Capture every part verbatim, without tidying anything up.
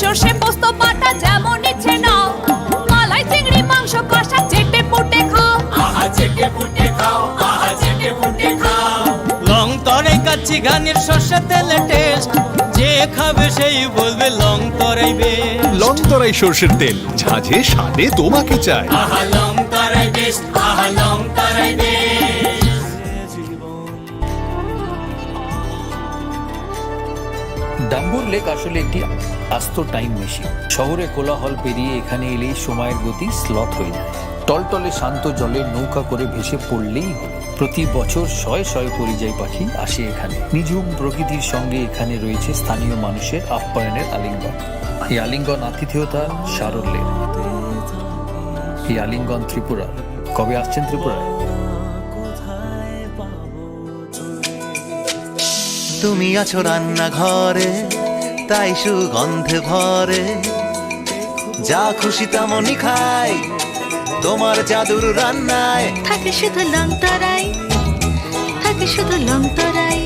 সর্ষে পোস্ত বাটা যেমন ইচ্ছে নাও, মালাই চিংড়ি মাংস কষা চেটে পুটে খাও। আহা চেটে পুটে খাও, আহা চেটে পুটে খাও। লং তরাই কাচ্চি ঘানির সর্ষে তেলে টেস্ট, যে খাবে সেই বলবে লং তরাই বেস্ট। লং তরাই সর্ষের তেল, ঝাঁঝে স্বাদে তোমাকে চাই। আহা লং তরাই বেস্ট, আহা লং তরাই বেস্ট। ডাম্বুর লেক আসলে একটি আস্ত টাইম মেশিন। শহরে কোলাহল পেরিয়ে এখানে এলেই সময়ের গতি স্লথ হয়ে যায়। টলটলে শান্ত জলে নৌকা করে ভেসে পড়লেই হলো। প্রতি বছর শয়ে শয়ে পরিযায়ী পাখি আসে এখানে। নিঝুম প্রকৃতির সঙ্গে এখানে রয়েছে স্থানীয় মানুষের আপ্যায়নের আলিঙ্গন। এই আলিঙ্গন আতিথেয়তা সারল্যের। এই আলিঙ্গন ত্রিপুরার। কবে আসছেন ত্রিপুরায়? তুমি আছো রান্নাঘরে, তাই সুগন্ধে ভরে। যা খুশি তেমনই খাই, তোমার জাদুর রান্নায়। থাকে শুধু লংতরাই, থাকে শুধু লংতরাই।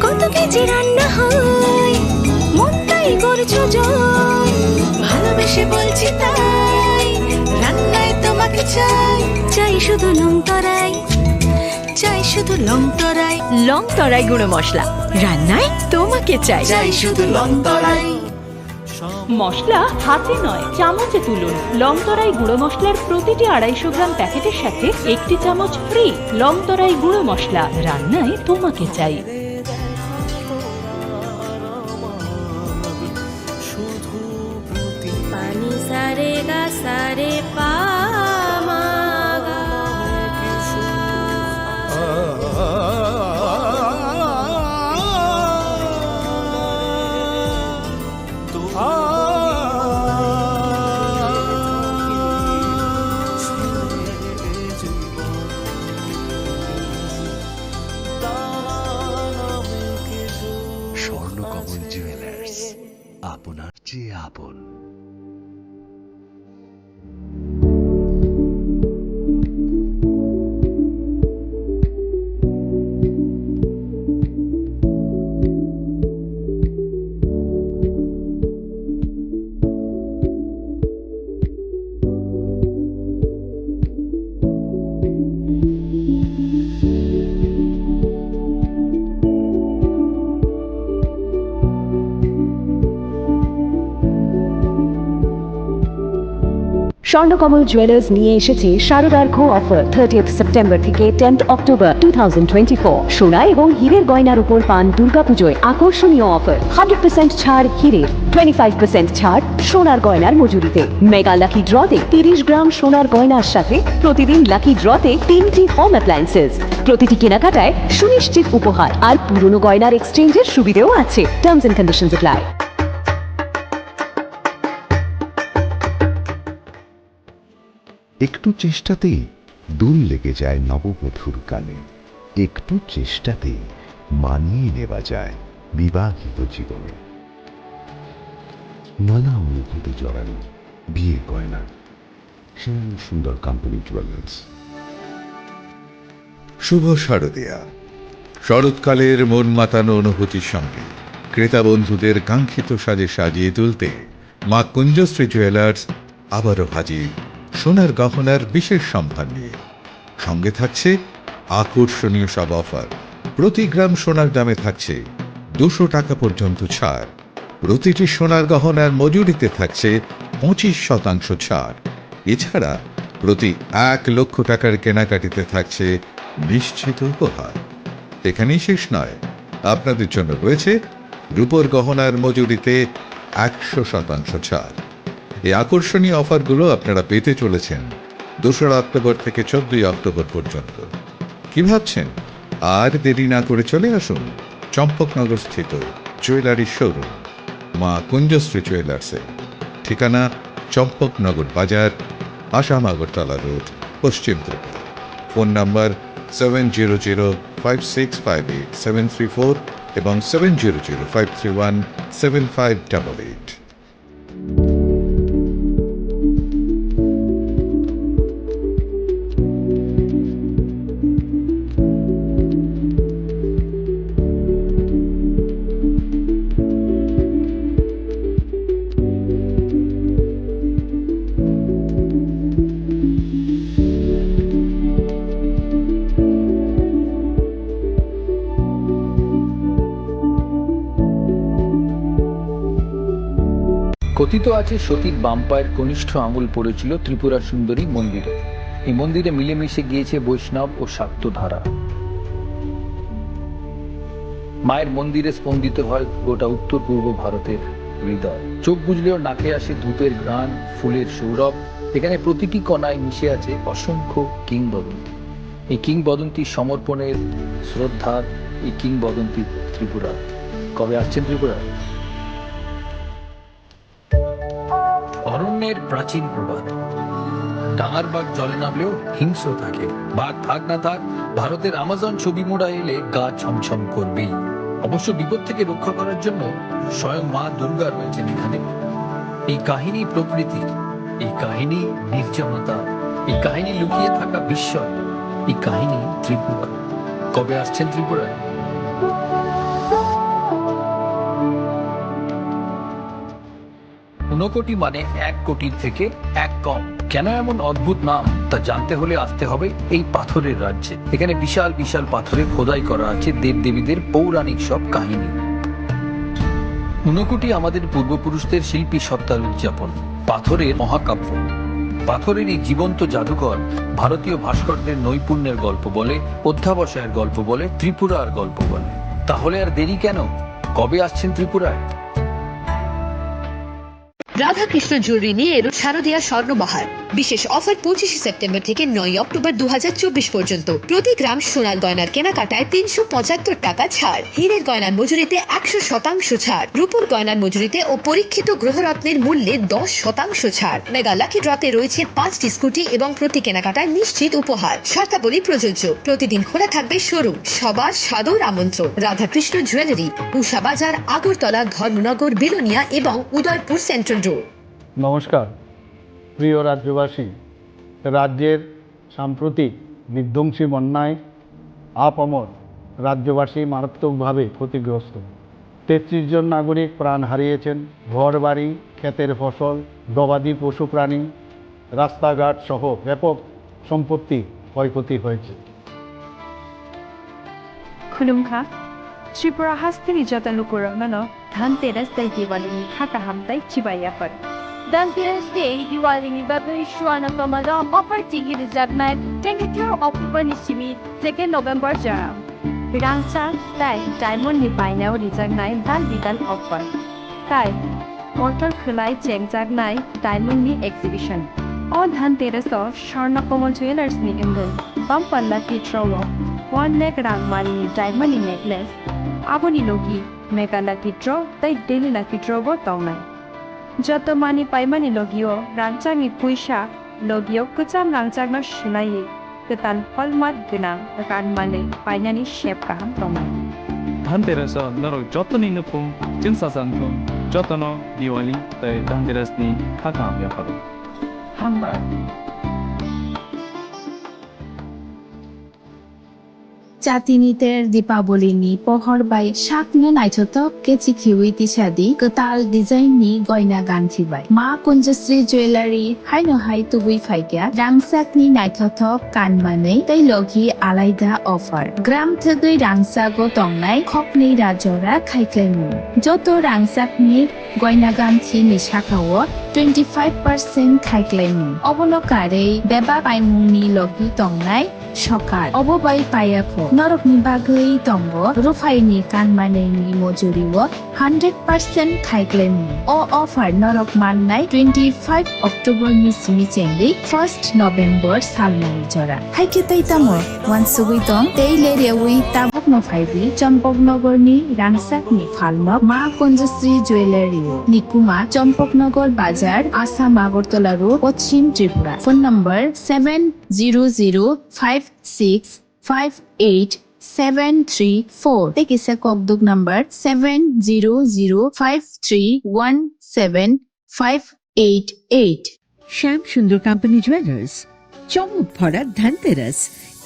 কত কেজি রান্না হয়, মনটাই করছো জয়। ভালোবেসে বলছি তাই, রান্নায় তোমাকে চাই। চাই শুধু লংতরাই, চাই শুধু লংতরাই। লংতরাই গুঁড়ো মশলা, রান্নায় তোমাকে চাই। চাই শুধু লংতরাই। মশলা হাতে নয়, চামচে তুলুন। লংতরাই গুঁড়ো মশলার প্রতিটি আড়াইশো গ্রাম প্যাকেটের সাথে একটি চামচ ফ্রি। লংতরাই গুঁড়ো মশলা, রান্নায় তোমাকে চাই। পানি সারে গা সারে পা মা গা। স্বর্ণকমল জুয়েলার্স, আপনার চেয়ে আপন। স্বর্ণকমল জুয়েলার্স নিয়ে এসেছে শারদার্ঘ অফার। থার্টিয়েথ সেপ্টেম্বর থেকে tenth October two thousand twenty four. সোনা এবং হীরের গয়নার উপর পান দুর্গাপুজোয় আকর্ষণীয় অফার। হান্ড্রেড পার্সেন্ট ছাড় হীরের, টোয়েন্টি ফাইভ পার্সেন্ট ছাড় সোনার গয়নার মজুরিতে। মেগা লাকি ড্রতে তিরিশ গ্রাম সোনার গয়নার সাথে প্রতিদিন লাকি ড্রতে তিনটি হোম অ্যাপ্লায়েন্সেস। প্রতিটি কেনাকাটায় সুনিশ্চিত উপহার আর পুরনো গয়নার এক্সচেঞ্জের সুবিধেও আছে। Terms and conditions apply. একটু চেষ্টাতেই দোল লেগে যায় নববধূর কানে। একটু চেষ্টাতেই মানিয়ে নেওয়া যায় বিবাহিত জীবনে। নানা অনুভূতি জড়ানো বিয়ের গয়না। শ্যাম সুন্দর কোম্পানি জুয়েলার্স। শুভ শারদীয়া। শরৎকালের মন মাতানো অনুভূতির সঙ্গে ক্রেতা বন্ধুদের কাঙ্ক্ষিত সাজে সাজিয়ে তুলতে মা কুঞ্জশ্রী জুয়েলার্স আবারও হাজির সোনার গহনার বিশেষ সম্ভার নিয়ে। সঙ্গে থাকছে আকর্ষণীয় সব অফার। প্রতি গ্রাম সোনার দামে থাকছে দুশো টাকা পর্যন্ত ছাড়। প্রতিটি সোনার গহনার মজুরিতে থাকছে পঁচিশ শতাংশ ছাড়। এছাড়া প্রতি এক লক্ষ টাকার কেনাকাটিতে থাকছে নিশ্চিত উপহার। এখানেই শেষ নয়, আপনাদের জন্য রয়েছে রূপোর গহনার মজুরিতে একশো শতাংশ ছাড়। এই আকর্ষণীয় অফারগুলো আপনারা পেতে চলেছেন দোসরা অক্টোবর থেকে চোদ্দই অক্টোবর পর্যন্ত। কি ভাবছেন? আর দেরি না করে চলে আসুন চম্পকনগর স্থিত জুয়েলারি শোরুম মা কুঞ্জশ্রী জুয়েলার্সে। ঠিকানা চম্পকনগর বাজার, আসাম আগরতলা রোড, পশ্চিম Tripura. Phone number seven zero zero five six five eight seven three four এবং seven zero zero five three one seven five double eight. কথিত আছে, সতীর বাম পায়ের কনিষ্ঠ আঙুল পড়েছিল ত্রিপুরা সুন্দরী মন্দিরে। এই মন্দিরে মিলেমিশে গিয়েছে বৈষ্ণব ও শাক্ত ধারা। মায়ের মন্দিরে স্পন্দিত হয় গোটা উত্তর পূর্ব ভারতের হৃদয়। চোখ বুজলেও নাকে আসে ধূপের ঘ্রাণ, ফুলের সৌরভ। এখানে প্রতিটি কণায় মিশে আছে অসংখ্য কিংবদন্তি। এই কিংবদন্তি সমর্পণের, শ্রদ্ধার, এই কিংবদন্তি ত্রিপুরা। কবে আসছেন ত্রিপুরা? অরণ্যের প্রাচীন প্রবাদ, ডাঙার বাঘ জলে নামলেও হিংস্র থাকে। বাঘ থাক না থাক, ভারতের আমাজন ছবি মোড়া এলে গা ছমছম করবেই। অবশ্য বিপদ থেকে রক্ষা করার জন্য স্বয়ং মা দুর্গা রয়েছেন এখানে। এই কাহিনী প্রকৃতির, এই কাহিনী নির্জনতা, এই কাহিনী লুকিয়ে থাকা বিস্ময়, এই কাহিনী ত্রিপুরা। কবে আসছেন ত্রিপুরায়? ঊনকোটি মানে এক কোটির থেকে এক কম। কেন এমন অদ্ভুত নাম, তা জানতে হলে আসতে হবে এই পাথরের রাজ্যে। এখানে বিশাল বিশাল পাথরে খোদাই করা আছে দেবদেবীদের পৌরাণিক সব কাহিনী। ঊনকোটি আমাদের পূর্বপুরুষদের শিল্পী সত্তার উদযাপন, পাথরের মহাকাব্য। পাথরের এই জীবন্ত জাদুঘর ভারতীয় ভাস্করদের নৈপুণ্যের গল্প বলে, অধ্যাবসায়ের গল্প বলে, ত্রিপুরার গল্প বলে। তাহলে আর দেরি কেন? কবে আসছেন ত্রিপুরায়? রাধাকৃষ্ণ জুয়েলারি নিয়ে এলো শারদীয়া স্বর্ণবাহার। বিশেষ অফার পঁচিশে সেপ্টেম্বর থেকে নয়ই অক্টোবর দু হাজার চব্বিশ পর্যন্ত। প্রতি গ্রাম সোনার গয়নার কেনাকাটায় তিনশো পঁচাত্তর টাকা ছাড়, হীরের গয়নার মজুরিতে একশো শতাংশ ছাড়, রূপোর গয়নার মজুরিতে ও পরীক্ষিত গ্রহরত্নের মূল্যে দশ শতাংশ ছাড়। মেগা লাকি ড্রতে রয়েছে পাঁচটি স্কুটি এবং প্রতি কেনাকাটায় নিশ্চিত উপহার। শর্তাবলী প্রযোজ্য। প্রতিদিন খোলা থাকবে শোরুম। সবার সাদর আমন্ত্রণ। রাধাকৃষ্ণ জুয়েলারি, উষা বাজার, আগরতলা, ধর্মনগর, বিলোনিয়া এবং উদয়পুর সেন্ট্রাল রোড। নমস্কার প্রিয় রাজ্যবাসী, রাজ্যের সাম্প্রতিক বিধ্বংসী বন্যায় আপামর রাজ্যবাসী মারাত্মকভাবে ক্ষতিগ্রস্ত। তেত্রিশ জন নাগরিক প্রাণ হারিয়েছেন। ঘরবাড়ি, ক্ষেতের ফসল, গবাদি পশু প্রাণী, রাস্তাঘাট সহ ব্যাপক সম্পত্তি ক্ষয়ক্ষতি হয়েছে। Khulumkha, Tripura hasteni joto lukurokno no Dhanteras tei Diwali ni kha kaham tei chibai yaphar. Dhanteras tei Diwali ni bagwi Swarna Komalo offer tigi rijaknai twenty-two October ni simi second November jora. Rangchak tei diamond ni painao rijaknai dal bidal offer. Tai motor khwlai chengjaknai diamond ni exhibition. O Dhanteras o Swarna Komal Jewelers ni wngwi bumper lucky draw o one lakh rang mani ni diamond ni necklace, aboni logi mega lucky draw tei daily lucky draw bo tongnai. Joto mani paimani logio rangchakni puisa logio kwcham rangchakno swlaiwi kwtal hallmark gwnang rang manwi painani sep kaham tongnai. Dhanteras o norok jotoni nukhung chwngsacha wngthung, jotono Diwali tei Dhanteras ni kha kaham yapharo. Hambai. Chatini ter Dipaboli ni pohor bai sakno naithothok khe chikhiwi tisadi kwtal design ni goina ganthi bai. Ma Kunjasri Jewellery haino hai tubui phaikha rangchak ni naithothok kanmanwi tei logi alaida offer. Gram thwgwi rangchago tongnai khoknwi ra jora khaiklaimung. Joto rangchak ni goina ganthi ni sakao twenty five percent khaiklaimung. Obono karwi bebak paimung ni logi tongnai. Sokar obo bai paiya kho. Norokni bagwi tongo ruphaini kanmanini mojuri o hundred percent khaiklaimung. O offer norok mannai twenty five October ni simi chengwi first November salmani jora. Haikhe tei tamo wansugwi tong tei le rewi tabukno phaiwi Champaknagar ni rangchakni phalnok Ma Kunjasri Jewellery o. Nikuma Champaknagar Bazar, Assam Agartala Road, Poschim Tripura. Phone number seven zero zero five six five eight seven three four tei kisa kokduk number seven zero zero five three one seven five eight eight. শ্যাম সুন্দর company jewellers, চমক ভরা ধনতেরাস,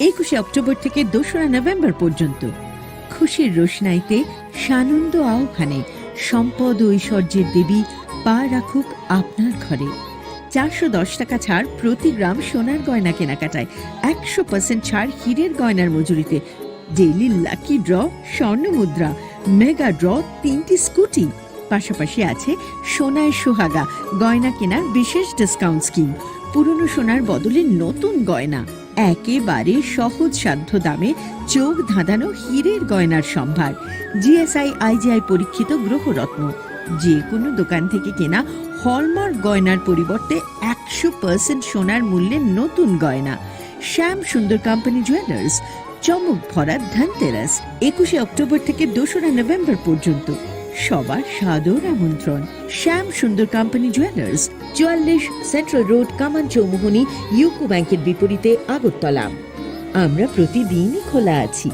একুশে অক্টোবর থেকে দোসরা নভেম্বর পর্যন্ত। খুশির রোশনাইতে সানন্দ আহ্বানে সম্পদ ও ঐশ্বর্যের দেবী পা রাখুক আপনার ঘরে। চারশো দশ টাকা ছাড় প্রতি গ্রাম সোনার গয়না কেনাকাটায়, একশো পার্সেন্ট ছাড় হীরের গয়নার মজুরিতে, ডেইলি লাকি ড্র স্বর্ণ মুদ্রা, মেগা ড্র তিনটি স্কুটি। পাশাপাশি আছে সোনায় সোহাগা গয়না কেনার বিশেষ ডিসকাউন্ট স্কিম। পুরনো সোনার বদলে নতুন গয়না, একেবারে সহজসাধ্য দামে চোখ ধাঁধানো হীরের গয়নার সম্ভার। জিএসআই আইজিআই পরীক্ষিত গ্রহরত্ন। যে কোনো দোকান থেকে কেনা হলমার্ক গয়নার পরিবর্তে একশো পার্সেন্ট সোনার মূল্যে নতুন গয়না। শ্যাম সুন্দর কোম্পানি জুয়েলার্স, চমক ভরা ধনতেরাস, একুশে অক্টোবর থেকে দোসরা নভেম্বর পর্যন্ত। সবার সাদর আমন্ত্রণ। শ্যাম সুন্দর কোম্পানি জুয়েলার্স, চুয়াল্লিশ সেন্ট্রাল রোড, কামান চৌমুহনী, ইউকো ব্যাংকের বিপরীতে, আগরতলা। আমরা প্রতিদিনই খোলা আছি।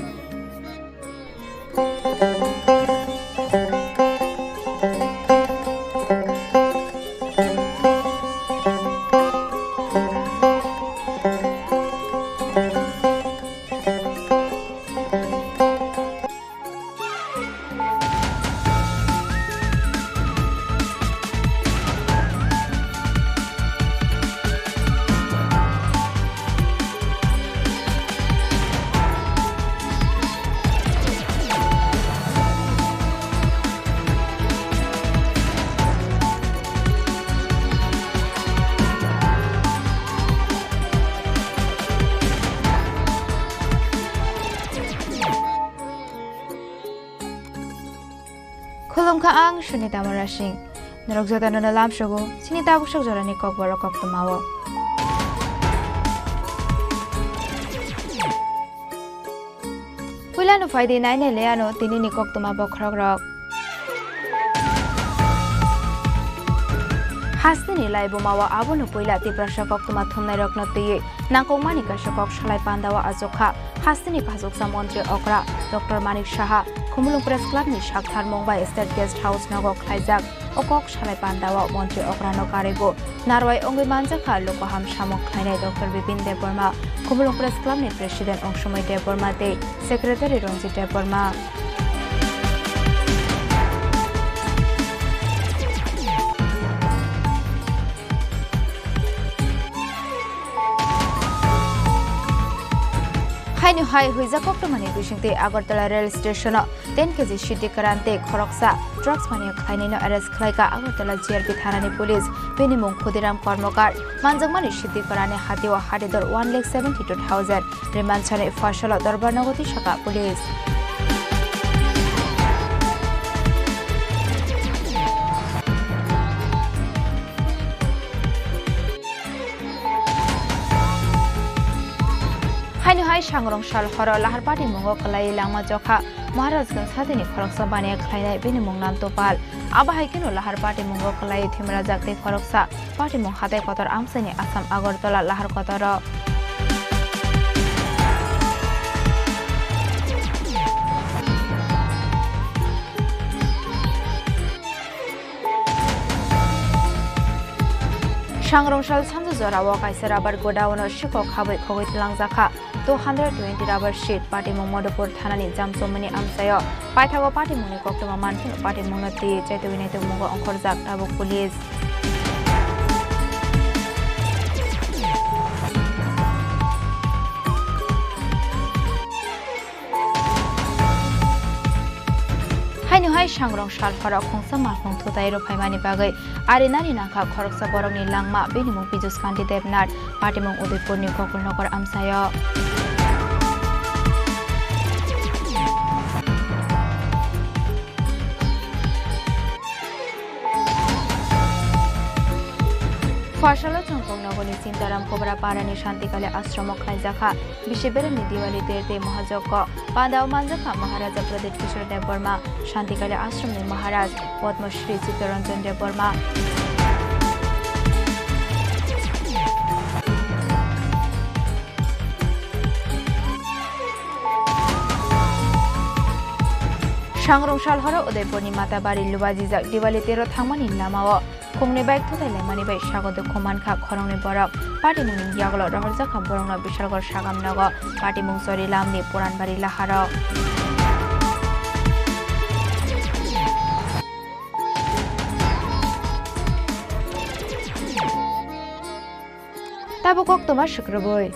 Khulumkha ang Sunita Murasing. Norok jotono no lamsogo chini tabuk sok jorani kokborok koktwmao. Puilano phaidi nainai le ano tinini koktwma bokhorokrok. Hasteni laibumao abono puila Tiprasa koktwma thumnairokno twiwi nangkukmani kaisa kok salai pandao achukha. Hasteni khachuksa montri okra Doctor Manik Saha Khumulwng Press Club ni saktharmung bai State Guest House nogo khlaijak. O kok salai pandao montri okrano karwi bo narwai wngwi manjakha lukuham samung khlainai Doctor Bipin Debbarma, Khumulwng Press Club ni President Ongsomoi Debbarma tei Secretary Ranjit Debbarma. Haino hai huijak koktwmani bisingtwi Agartala rail station-o ten K G siddi kwran tei khoroksa drugs mania khlainaino arrest khlaikha Agartala G R P thanani police. Bini mung Khudiram Kormokar. Manjakmani siddi kwranni hatio hatidor one lakh seventy two thousand. Remansani phorsalo dorbar nogo tisakha police. Haino hai sangrong sal horo lahar patimungo kwlaiwi langma jokha Maharajganj hatini khoroksa baniya khlainai bini mung Nantopal. Abo hai kheno lahar patimungo kwlaiwi thwimrajak tei khoroksa patimung hatai kotor amchaini Assam Agartala lahar kotoro. Sangrong sal sanju jorao kaisa rubber godown-o sikok habwi khogwi twlangjakha two hundred twenty rubber sheet. Patimung Madhupur thanani Jamchomoni amchaio paithago patimungni koktwma manphino patimungno twi chaitogwi naitokmungo ongkhorjak tabuk police. Haino hai sangrong sal horo khongsa malkhung thutai rwphaimani bagwi arinani nangkha khoroksa borokni langma, bini mung Pijus Kanti Debnath, patimung Udaipurni Gokulnagar amchaio. Phorsalo Chongkong nogoni Sintaram Kobra parani Shantikali ashromo khlaijakha bisi beremni Diwali ter tei mohajokko. Pandao manjakha Maharaja Pradyut Kishore Debbarma, Shantikali ashromni Maharaj Padma Shri Chittaranjan Debbarma. Sangrong sal horo Udaipurni Matabari lubajijak Diwali tero thangmani lamao khungni bike thutai laimani bai sago dukhu mankha khoroknwi borok. Patimungni yagulo rohorjakha borokno Bishalgarh sagam nogo, patimung Chorilamni Puranbari laharo. Tabuk koktwma swkrwbwi.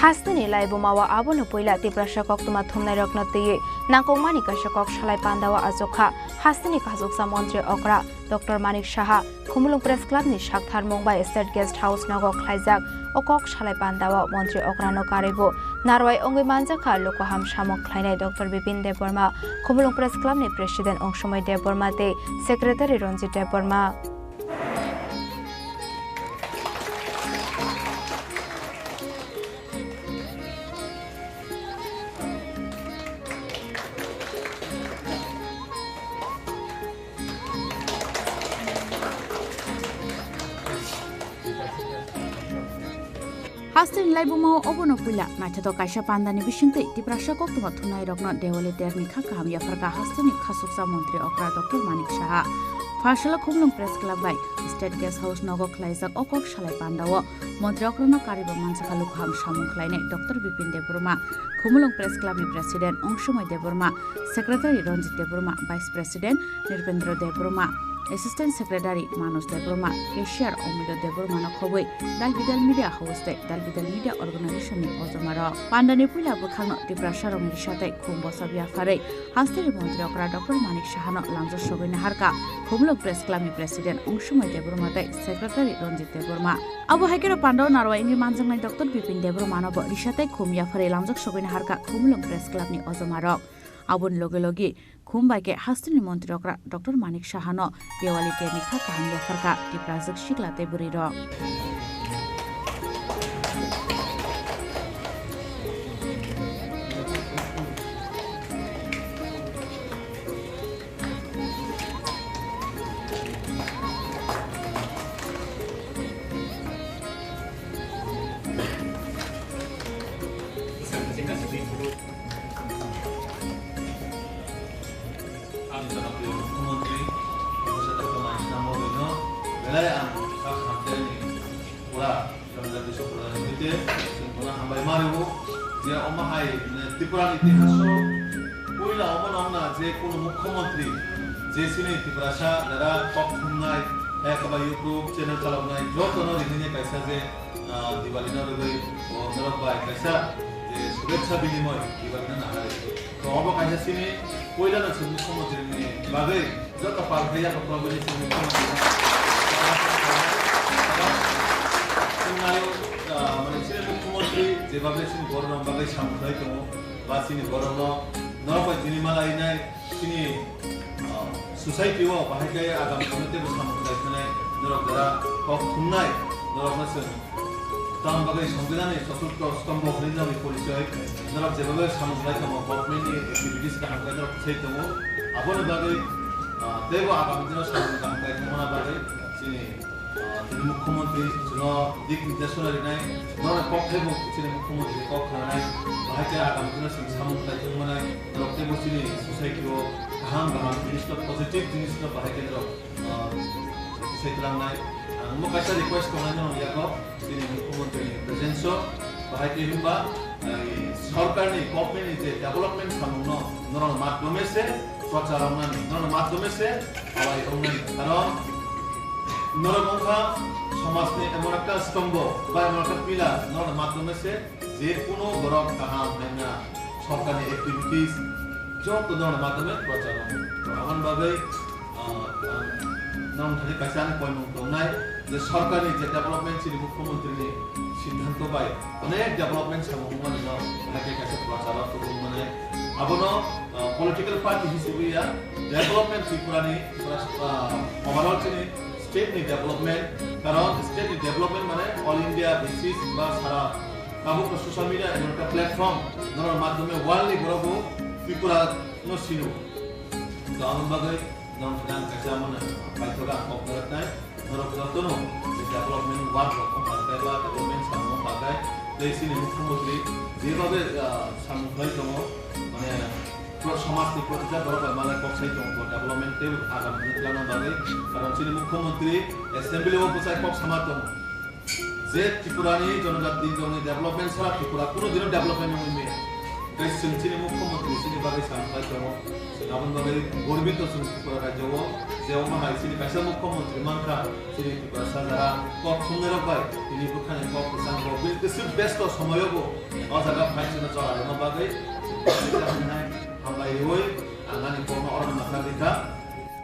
Hasteni laibuma o abono puila Tiprasa koktwma thumnairokno twiwi nangkukmani kaisa kok salai pandao achukha hasteni khachuksa montri okra Doctor Manik Saha. Khumulwng Press Club ni sakthar mung bai State Guest House nogo khlaijak o kok salai pandao montri okrano karwi bo narwai wngwi manjakha lukuham samung khlainai Doctor Bipin Debbarma, Khumulwng Press Club ni President Ongsumai Debbarma tei Secretary Ranjit Debbarma. Hasteni laibuma o obono puila naithotok kaisa pandani bisingtwi Tiprasa koktwma thumnairokno Dewali terni kha kaham yapharkha hasteni khachuksa montri okra Doctor Manik Saha. Pharsalo Khumulwng Press Club bai State Guest House nogo khlaijak o kok salai pandao montri okrano karwi bo manjakha lukuham samung khlainai Doctor Bipin Debbarma, Khumulwng Press Club ni President Ongsumai Debbarma, Secretary Ranjit Debbarma, Vice President Nirpendra Debbarma, Assistant Secretary Manoj Debbarma, Cashier Omilo Debbarma no khobwi Dalbidal Media House tei Dalbidal Media Organization ni ojomarok. Pandani puila bwkhakno Tiprasa rokni risa tei khum bosap yapharwi hasteni montri okra Doctor Manik Sahano lamjak sogwi naharkha Khumulwng Press Club ni President Ongsumai Debbarma tei Secretary Ranjit Debbarma. Abo hai kheno pandao narwai wngwi manjaknai Doctor Bipin Debbarma no bo risa tei khum yapharwi lamjak sogwi naharkha Khumulwng Press Club ni ojomarok. Aboni loge loge khum bai khe hasteni montri okra Doctor Manik Sahano Dewali terni kha kaham yapharkha Tiprajwk sikla tei bwrwi rok. Ang jana priyo mukhyamantri, Professor Doctor Manik Saha Mouloino belai ang kha hamjakni pura, Janajati Sampradayni hoite chwng bono hambai ma rwo, je omo hai, mane, Tripura ni itihas o puila omo no wngna je kunu mukhyamantri je chini Tiprasa jara kok thumnai, hai eba YouTube channel chaloknai jotono rinini kaisa je ah, Diwali no rwgwi, o, norok bai kaisa, je, shubhecha binimoy Diwali no naharwi. To, obo kaisa chini puila no chwng mukhyamantri ni bagwi joto pal khai ya kok bagwi chwng mukhyamantri no chwng naio, ah, mane chini mukhyamantri je bagwi chini borok rok bagwi samung khlai tongo, ba chini borok no norok bai tini ma lainai, chini, ah, society o bahai khe agam samung teibo samung khlai khanai, norok jara kok thumnai, norok no chwng tamo bagwi Songbidan ni choturtho stombho hwnwi nogwi porichoy, norok jeba bai samung khlai tongo, government ni activities kaham khe norok sai tongo, aboni bagwi, ah, teibo agam dino samung kaham khlai thangmana bagwi chini Ah, chini mukhyamantri chwngno dik nirdesh rinai, norok kok thaibo chini mukhyamantri kok khnanai, bahai khe agam dino chwng samung khlai thangmanai, norok teibo chini society o kaham kaham jinis no, positive jinis no bahai khe norok, ah, sai twlangnai. Ang omo kaisa request tongnai norok yago chini mukhyamantri ni presence o, bahai khe hwnba, ah, sorkar ni, government ni je development samung no norok madhyome se prochar wngnani, norok madhyome se Alai wngnai, karon norok wngkha somajni emon ekta stombho ba emon ekta pillar, norokni madhyome se je kuno borok kaham haina sorkarni activities joto norokni madhyome prochar wngo. To aboni bagwi, ah, ah, norokni thani kaisa ani poimung tongnai je sorkarni je development chini mukhyamantrini siddhanto bai onek development samung wngmani no haikhe kaisa prochar o kubun mani abono ah, political party hisibwi ya, development Tripura ni, ah, overall chini state ni development, karon state ni development mane all India basis ba sara tabuk no social media emon ekta platform, norok madhyome world ni borok bo Tripura no sino. To aboni bagwi norok thani ang kaisa mane paithogo ang kok naraknai. Norok jotono je development work rok wng kha khe ba development samung wng kha khe tei chini mukhyamantri jebabe, ah, samung khlai tongo, mane pro-, somajni protita borok bai malai kok sai tongo development tei agam hwnwi twlangna bagwi. Karon chini mukhyamantri assembly o bwchai kok sama tongo je Tripurani jonojati joni development sara Tripura kuno dino development wngwi maya. Tei chwng chini mukhyamantri chini bagwi samung khlai tongo. Chwng aboni bagwi gorbitu chwng Tripura rajyo o. Je omo hai chini kaisa mukhyamantri mankha, chini Tiprasa jara kok thumnairok bai tini bwkhani kok kwchang bo bini kwchwk besto somoyobo o jaga phai chwngno chwla rwna bagwi hambai rwui ang ani kokno oro mwthang rikha.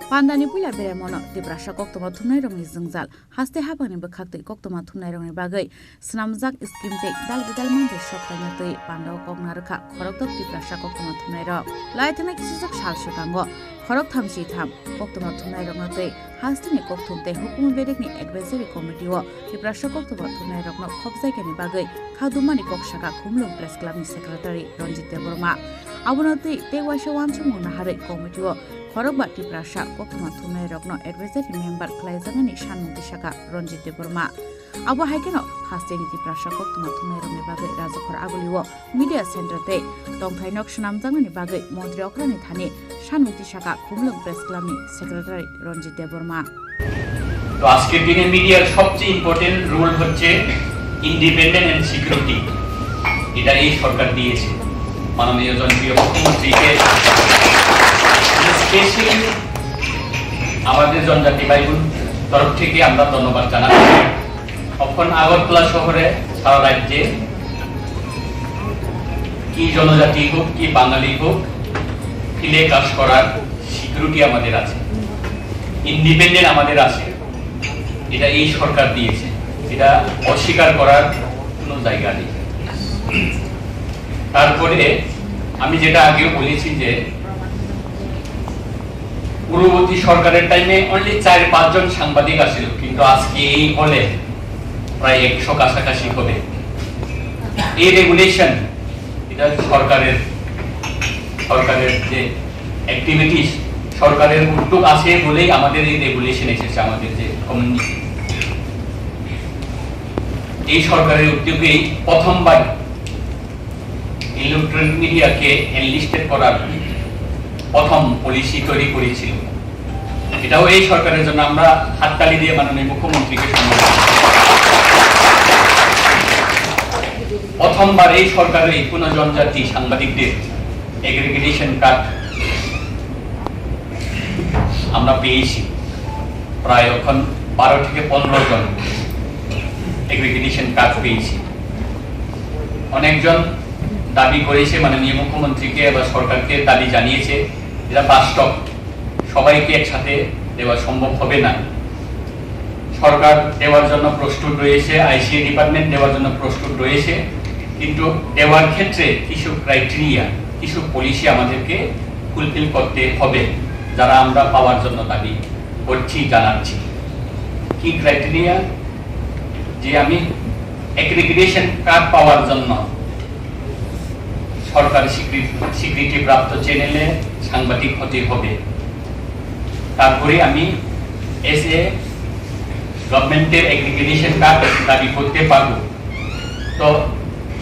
Pandani puila beraimono Tiprasa koktwma thumnairokni jwngjal, haste haphangni bwkhaktwi koktwma thumnairokni bagwi swnamjak scheme tei dal bidal manthai sok kaina twi pandao kok narwkha khoroktham Tiprasa koktwma thumnairok. Laithangna kisijak sal swkango khoroktham si tham koktwma thumnairokno tei hasteni kokthum tei hukumu bedekni advisory committee-o Tiprasa koktwma thumnairokno khopjaikani bagwi khakdumani kok saka Khumulwng Press Club-ni secretary Ranjit Debbarma. Abono twi tei waisa uansukmung naharwi committee-o khorokba Tiprasa koktwma thumnairokno advisory member khlaijaknani sanmung tisaka Ranjit Debbarma. Abo hai kheno hasteni Tiprasa koktwma thumnairokni bagwi Rajakhor Agulio media center tei tongthai nok swnamjaknani bagwi montri okrani thani sanmung tisaka Khumulwng Press Club-ni secretary Ranjit Debbarma. তো আজকের দিনে মিডিয়ার সবচেয়ে important role হচ্ছে independent and security. এটা এই সরকার দিয়েছে মাননীয় জনপ্রিয় মুখ্যমন্ত্রীকে। স্পেশালি আমাদের জনজাতি ভাই বোন তরফ থেকে আমরা ধন্যবাদ জানাচ্ছি। এখন আগরতলা শহরে সারা রাজ্যে কি জনজাতি হোক, কি বাঙালি হোক, ফিল্ডে কাজ করার সিকিউরিটি আমাদের আছে, ইন্ডিপেন্ডেন্ট আমাদের আছে। এটা এই সরকার দিয়েছে, এটা অস্বীকার করার কোনো জায়গা নেই। তারপরে আমি যেটা আগেও বলেছি যে পূর্ববর্তী সরকারের টাইমে অনলি চার পাঁচজন সাংবাদিক আছিল, কিন্তু আজকে এই হলে প্রায় একশো কাছাকাছি হবে। এই রেগুলেশন, এটা সরকারের, সরকারের যে অ্যাক্টিভিটিস, সরকারের উদ্যোগ আছে বলেই আমাদের এই রেগুলেশন এসেছে, আমাদের যে কমিউনিটি। এই সরকারের উদ্যোগেই প্রথমবার ইলেকট্রনিক মিডিয়াকে এনলিস্টেড করার প্রথম পলিসি তৈরি করেছিল। এটাও এই সরকারের জন্য আমরা হাততালি দিয়ে মাননীয় মুখ্যমন্ত্রীকে সম্মান জানাই। প্রথমবার এই সরকারে কোনো জনজাতি সাংবাদিকদের এগ্রিগেশন কার্ড আমরা পেয়েছি। প্রায় এখন বারো থেকে পনেরো জন এগ্রিগেশন কার্ড পেয়েছি। অনেকজন দাবি করেছে, মাননীয় মুখ্যমন্ত্রীকে বা সরকারকে দাবি জানিয়েছে, যেটা বাস্তব, সবাইকে একসাথে দেওয়া সম্ভব হবে না। সরকার দেওয়ার জন্য প্রস্তুত রয়েছে, আইসিএ ডিপার্টমেন্ট দেওয়ার জন্য প্রস্তুত রয়েছে, কিন্তু দেওয়ার ক্ষেত্রে কিছু ক্রাইটেরিয়া, কিছু পলিসি আমাদেরকে ফুলফিল করতে হবে, যারা আমরা পাওয়ার জন্য দাবি করছি, জানাচ্ছি। কি ক্রাইটেরিয়া? যে আমি এগ্রিগেশন কার্ড পাওয়ার জন্য সরকার স্বীকৃতি, স্বীকৃতিপ্রাপ্ত চ্যানেলে সাংবাদিক হতে হবে, তারপরে আমি এস এ গভর্নমেন্টের এগ্রিগেশন কার্ড দাবি করতে পারবো। তো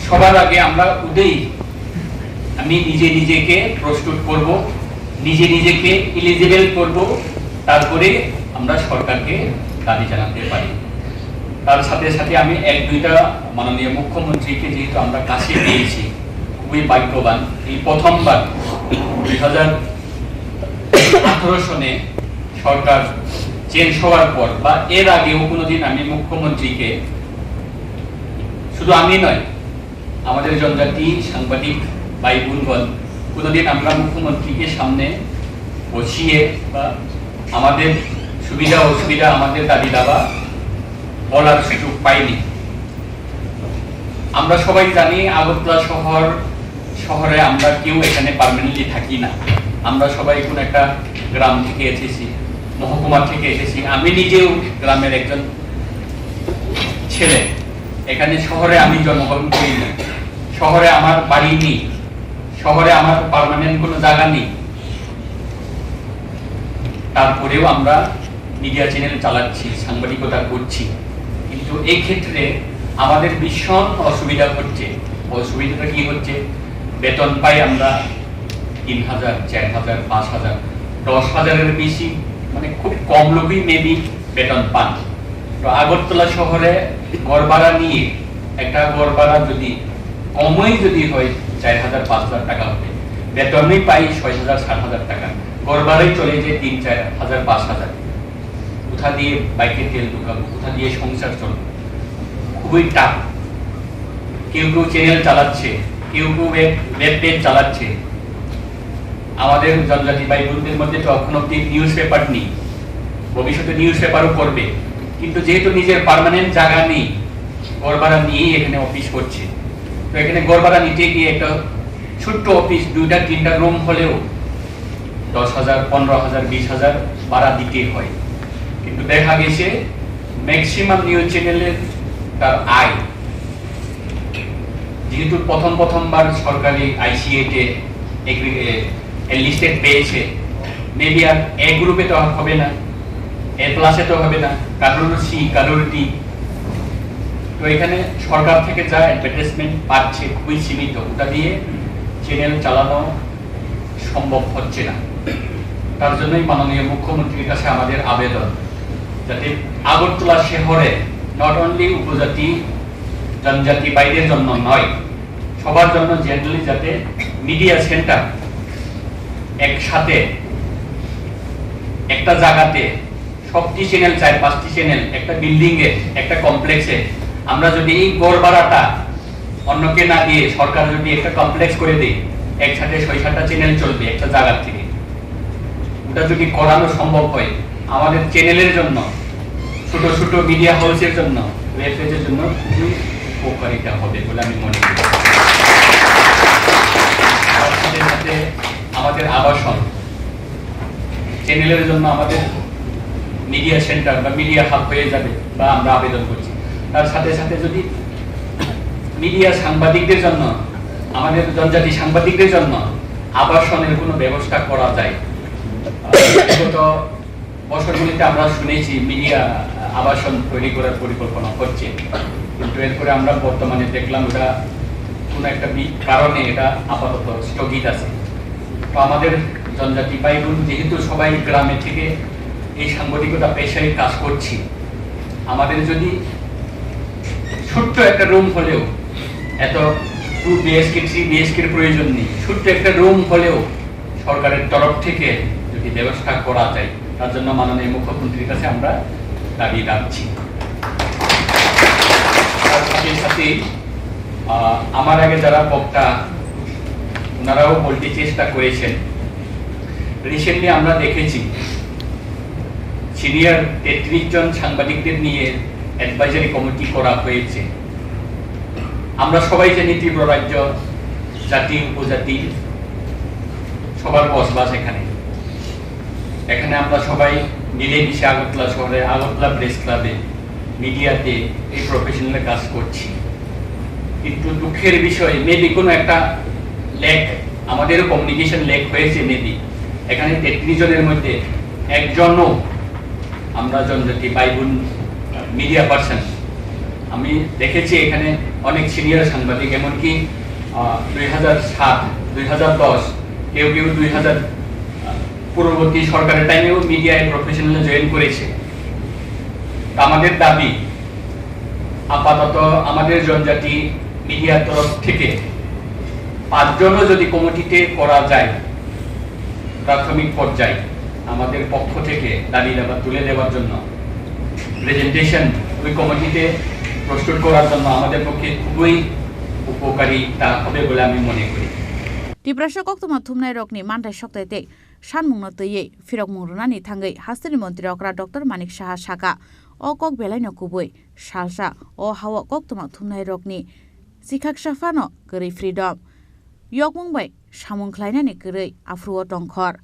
সবার আগে আমরা উদয়ী, আমি নিজে নিজেকে প্রস্তুত করব, নিজে নিজেকে এলিজিবল করব, তারপরে আমরা সরকারকে দাবি জানাতে পারি। তার সাথে সাথে আমি এক দুইটা মাননীয় মুখ্যমন্ত্রীকে যেহেতু আমরা কাছে পেয়েছি, খুবই ভাগ্যবান। এই প্রথমবার দুই হাজার আঠারো সনে সরকার চেঞ্জ হওয়ার পর বা এর আগেও কোনোদিন আমি মুখ্যমন্ত্রীকে, শুধু আমি নয়, আমাদের জনজাতি সাংবাদিক ভাই বোনগণ কোনোদিন আমরা মুখ্যমন্ত্রীকে সামনে বসিয়ে বা আমাদের সুবিধা অসুবিধা, আমাদের দাবি দাবা বলার সুযোগ পাইনি। আমরা সবাই জানি আগরতলা শহর, শহরে আমরা কেউ এখানে পার্মানেন্টলি থাকি না। আমরা সবাই কোন একটা গ্রাম থেকে এসেছি, মহকুমা থেকে এসেছি। আমি নিজেও গ্রামের একজন ছেলে। এখানে শহরে আমি জন্মগ্রহণ করিনি, শহরে আমার বাড়ি নেই, শহরে আমার পার্মানেন্ট কোনো জায়গা নেই। তারপরেও আমরা মিডিয়া চ্যানেল চালাচ্ছি, সাংবাদিকতা করছি, কিন্তু এই ক্ষেত্রে আমাদের ভীষণ অসুবিধা হচ্ছে। অসুবিধাটা কি হচ্ছে? বেতন পাই আমরা তিন হাজার, চার হাজার, পাঁচ হাজার, দশ হাজারের বেশি, মানে, খুব কম লোকই মেবি বেতন পান। তো আগরতলা শহরে ঘর ভাড়া নিয়ে, একটা ঘর ভাড়া যদি কমই যদি হয় চার হাজার, পাঁচ হাজার টাকা হবে, বেতনই পাই ছয় হাজার, সাত হাজার টাকা। ঘর ভাড়াই চলে যে তিন চার হাজার, পাঁচ হাজার। কোথা দিয়ে বাইকের তেল ঢুকাবো, কোথা দিয়ে সংসার চলবে? খুবই টাফ। কেউ কেউ চ্যানেল চালাচ্ছে, কেউ কেউ ওয়েব, ওয়েব পেজ চালাচ্ছে। আমাদের জনজাতি ভাই বোনদের মধ্যে তো এখন অব্দি নিউজ পেপার নেই, ভবিষ্যতে নিউজ পেপারও করবে, কিন্তু যেহেতু নিজের পার্মানেন্ট জায়গা নেই, ঘর ভাড়া নিয়েই এখানে অফিস করছে। তো এখানে ঘর ভাড়া নিতে গিয়ে একটা ছোট্ট অফিস, দুইটা তিনটা রুম হলেও দশ হাজার, পনেরো হাজার, বিশ হাজার ভাড়া দিতে হয়। কিন্তু দেখা গেছে ম্যাক্সিমাম নিউজ চ্যানেলের তার আয়, যেহেতু প্রথম প্রথমবার সরকারি আইসিএতে এনলিস্টেড পেয়েছে, মেবি আর এ গ্রুপে তো আর হবে না, এ প্লাসে তো হবে না, কারোর সি, কারোর ডি। তো এখানে সরকার থেকে যা অ্যাডভার্টাইজমেন্ট পাচ্ছে খুবই সীমিত, ওটা দিয়ে চ্যানেল চালানো সম্ভব হচ্ছে না। তার জন্যই মাননীয় মুখ্যমন্ত্রীর কাছে আমাদের আবেদন, যাতে আগরতলা শহরে নট অনলি উপজাতি, জনজাতি ভাইদের জন্য নয়, সবার জন্য জেনারেলি যাতে মিডিয়া সেন্টার একসাথে একটা জায়গাতে সবটি চ্যানেল, চার পাঁচটি চ্যানেল একটা বিল্ডিং এ, একটা কমপ্লেক্সে, আমরা যদি এই ঘর ভাড়াটা অন্যকে না দিয়ে সরকার যদি একটা কমপ্লেক্স করে দেয়, একসাথে ছয় সাতটা চ্যানেল চলবে একটা জায়গার থেকে। ওটা যদি করানো সম্ভব হয়, আমাদের চ্যানেলের জন্য, ছোট ছোট মিডিয়া হাউসের জন্য, ওয়েব পেজের জন্য খুবই উপকারিতা হবে বলে আমি মনে করি। তার সাথে সাথে আমাদের আবাসন, চ্যানেলের জন্য আমাদের মিডিয়া সেন্টার বা মিডিয়া হাব হয়ে যাবে বা আমরা আবেদন করছি। তার সাথে সাথে যদি মিডিয়া সাংবাদিকদের জন্য, আমাদের জনজাতি সাংবাদিকদের জন্য আবাসনের কোনো ব্যবস্থা করা যায়। আহ, বিগত বছরগুলিতে আমরা শুনেছি মিডিয়া আবাসন তৈরি করার পরিকল্পনা হচ্ছে, কিন্তু এরপরে আমরা বর্তমানে দেখলাম ওটা কোনো একটা বি-, কারণে এটা আপাতত স্থগিত আছে। তো আমাদের জনজাতি ভাই বোন যেহেতু সবাই গ্রামে থেকে এই সাংবাদিকতা পেশায় কাজ করছি, আমাদের যদি ছোট্ট একটা রুম হলেও, এত টু বিএইচকে, থ্রি বিএইচকে এর প্রয়োজন নেই, ছোট্ট একটা রুম হলেও সরকারের তরফ থেকে যদি ব্যবস্থা করা যায়, তার জন্য মাননীয় মুখ্যমন্ত্রীর কাছে আমরা দাবি রাখছি। তার সাথে সাথে, আহ, আমার আগে যারা বক্তা, ওনারাও বলতে চেষ্টা করেছেন। রিসেন্টলি আমরা দেখেছি সিনিয়র তেত্রিশ জন সাংবাদিকদের নিয়ে অ্যাডভাইজারি কমিটি করা হয়েছে। আমরা সবাই জানি ত্রিপুরা রাজ্য জাতি উপজাতি সবার বসবাস এখানে। এখানে আমরা সবাই মিলেমিশে আগরতলা শহরে, আগরতলা প্রেস ক্লাবে, মিডিয়াতে এই প্রফেশনাল কাজ করছি। কিন্তু দুঃখের বিষয়, মেবি কোনো একটা ল্যাক, আমাদেরও কমিউনিকেশন ল্যাক হয়েছে মেবি। এখানে তেত্রিশ জনের মধ্যে একজনও আমরা জনজাতি ভাই বোন মিডিয়া পার্সন। আমি দেখেছি এখানে অনেক সিনিয়র সাংবাদিক, এমনকি, আহ, দুই হাজার সাত, দুই হাজার দশ, কেউ কেউ দুই হাজার, আহ, পূর্ববর্তী সরকারের টাইমেও মিডিয়ায় প্রফেশনাল জয়েন করেছে। তা আমাদের দাবি, আপাতত আমাদের জনজাতি মিডিয়ার তরফ থেকে পাঁচজনও যদি কমিটিতে করা যায়, প্রাথমিক পর্যায়ে আমাদের পক্ষ থেকে দাবি দাবা তুলে দেওয়ার জন্য, প্রেজেন্টেশন ওই কমিটিতে প্রস্তুত করার জন্য আমাদের পক্ষে খুবই উপকারিতা হবে বলে আমি মনে করি। Tiprasa koktwma thumnai rokni manthai soktai tei sanmungno twiwi phirokmung rwnani thangwi hasteni montri okra Doctor Manik Saha saka, o kok belaino kubui. Salsa o hao koktwma thumnai rokni chikhaksa phano kwrwi freedom. Yokmung bai samung khlainani kwrwi aphuru o tongkhor.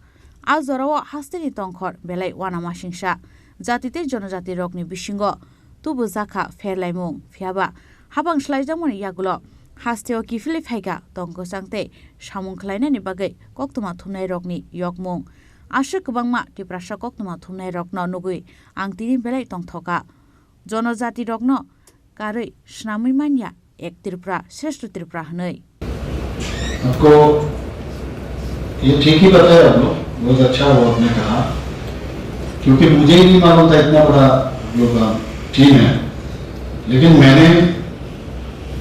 A jorao hasteni tongkhor belai uanamasingsa. Jati tei jonojati rokni bisingo tubujakha pherlaimung, phiyaba hapang slaijakmani yagulo hasteo kiphilwi phaikha tong kwchang tei samung khlainani bagwi koktwma thumnai rokni yokmung. Aswk kwbangma Tiprasa koktwma thumnai rokno nugwi ang tini belai tongthokha. Jonojati rokno karwi swnamwi manya ek Tripura, Shreshto Tripura hwnwi. आपको ये ठीक ही बताया आप लोग, बहुत अच्छा हुआ आपने कहा, क्योंकि मुझे ही नहीं मालूम था इतना बड़ा आप लोग का टीम है। लेकिन मैंने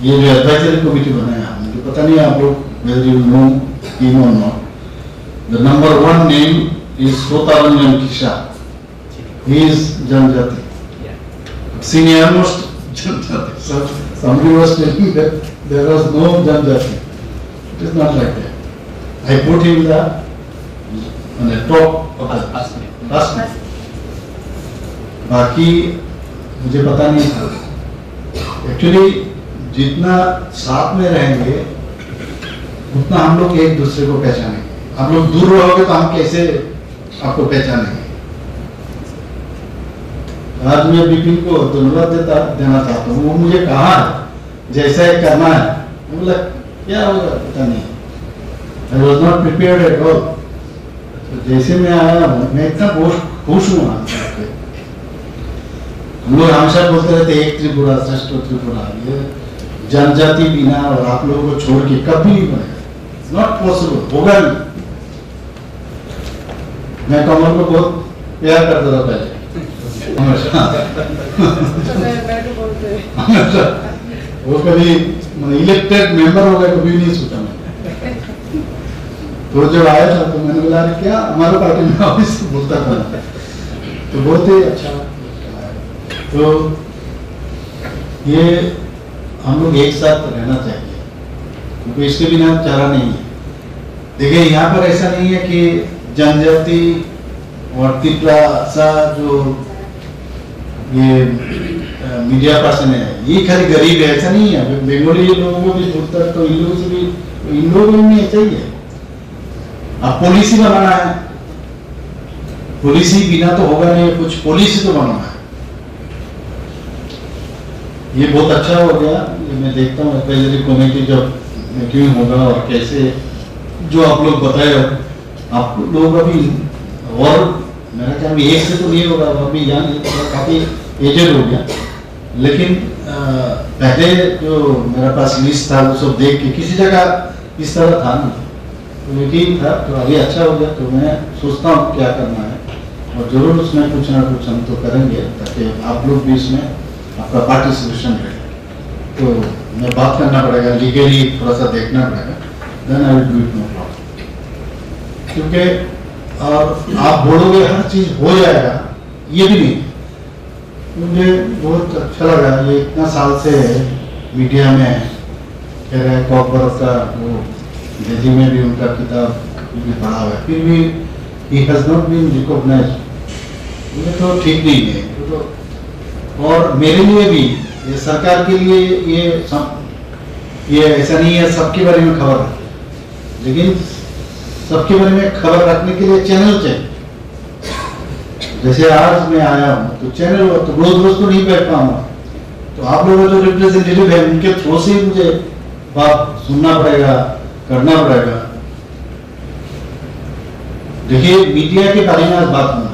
ये जो एडवाइजरी कमेटी बनाया, मुझे पता नहीं आप लोग whether you know him or not, the number one name is Sotaranjan Kisa. He is Janjati. Senior most Janjati. So somebody was telling that there was no Janjati. It is not like that. I put him in the, on the top of the first name. बाकी मुझे पता नहीं था। एक्चुअली जितना साथ में रहेंगे उतना हम लोग एक दूसरे को पहचानेंगे। आप लोग दूर रहोगे तो हम कैसे आपको पहचानेंगे? आज मैं विपिन को धन्यवाद देता देना चाहता हूँ। वो मुझे कहा है जैसा ये करना है। मैं बोला, क्या होगा पता नहीं। I was not prepared at all. तो जैसे मैं आया हूँ, मैं इतना खुश खुश हूँ। हम लोग हमेशा बोलते रहते हैं एक त्रिपुरा श्रेष्ठ त्रिपुरा। ये जनजाति बिना और आप लोगों को छोड़ के कभी नहीं बनेगा। Not possible, होगा नहीं। मैं कमल को बहुत प्यार करता था पहले। हमेशा। मैं तो बोलते हैं। हमेशा। वो कभी इलेक्टेड मेंबर होगा कभी नहीं सोचा मैंने। तो जब आया था तो मैंने बोला, अरे क्या हमारे पार्टी में ऑफिस बोलता था। तो बहुत ही अच्छा। तो ये हम लोग एक साथ रहना चाहिए, क्योंकि इसके बिना चारा नहीं है। देखिए, यहाँ पर ऐसा नहीं है कि जनजाति और तिपरा सा जो ये मीडिया पर्सन है, ये खाली गरीब है, ऐसा नहीं है। बंगाली लोगों को भी बोलता है तो इन लोगों से भी, इन लोगों में ऐसा ही है। अब पॉलिसी बनाना है, पॉलिसी बिना तो होगा नहीं, कुछ पॉलिसी तो बनाना है। ये बहुत अच्छा हो गया। ये मैं देखता हूँ एडवाइजरी कमेटी जब मीटिंग होगा और कैसे जो आप लोग बताए हो, आप लोग अभी और मेरा ख्याल में एक से तो नहीं होगा, अभी यंग काफी एजेड हो गया, लेकिन अ, पहले जो मेरे पास लिस्ट था वो सब देख के किसी जगह इस तरह था नहीं। तो यकीन था, तो अभी अच्छा हो गया। तो मैं सोचता हूँ क्या करना है, और जरूर उसमें कुछ ना कुछ हम तो करेंगे ताकि आप लोग भी इसमें आपका पार्टिसिपेशन रहे। तो मैं बात करना पड़ेगा, लीगली थोड़ा सा देखना पड़ेगा, then I will do it, no problem। क्योंकि और आप बोलोगे हर चीज़ हो जाएगा, ये भी नहीं। मुझे बहुत अच्छा लगा, ये इतना साल से मीडिया में है, कह रहे हैं कॉकबरफ का वो, दिल्ली में भी उनका किताब भी पढ़ा हुआ है, फिर भी he has not been recognized। ये तो ठीक नहीं है। तो, और मेरे लिए भी, ये सरकार के लिए, ये सम-, ये ऐसा नहीं है सबके बारे में खबर है, लेकिन सबके बारे में खबर रखने के लिए चैनल चाहिए। जैसे आज मैं आया हूँ तो चैनल हो तो रोज रोज तो नहीं बैठ पाऊंगा, तो आप लोगों का जो रिप्रेजेंटेटिव है उनके थ्रू से ही मुझे बात सुनना पड़ेगा, करना पड़ेगा। देखिए, मीडिया के बारे में आज बात होना है,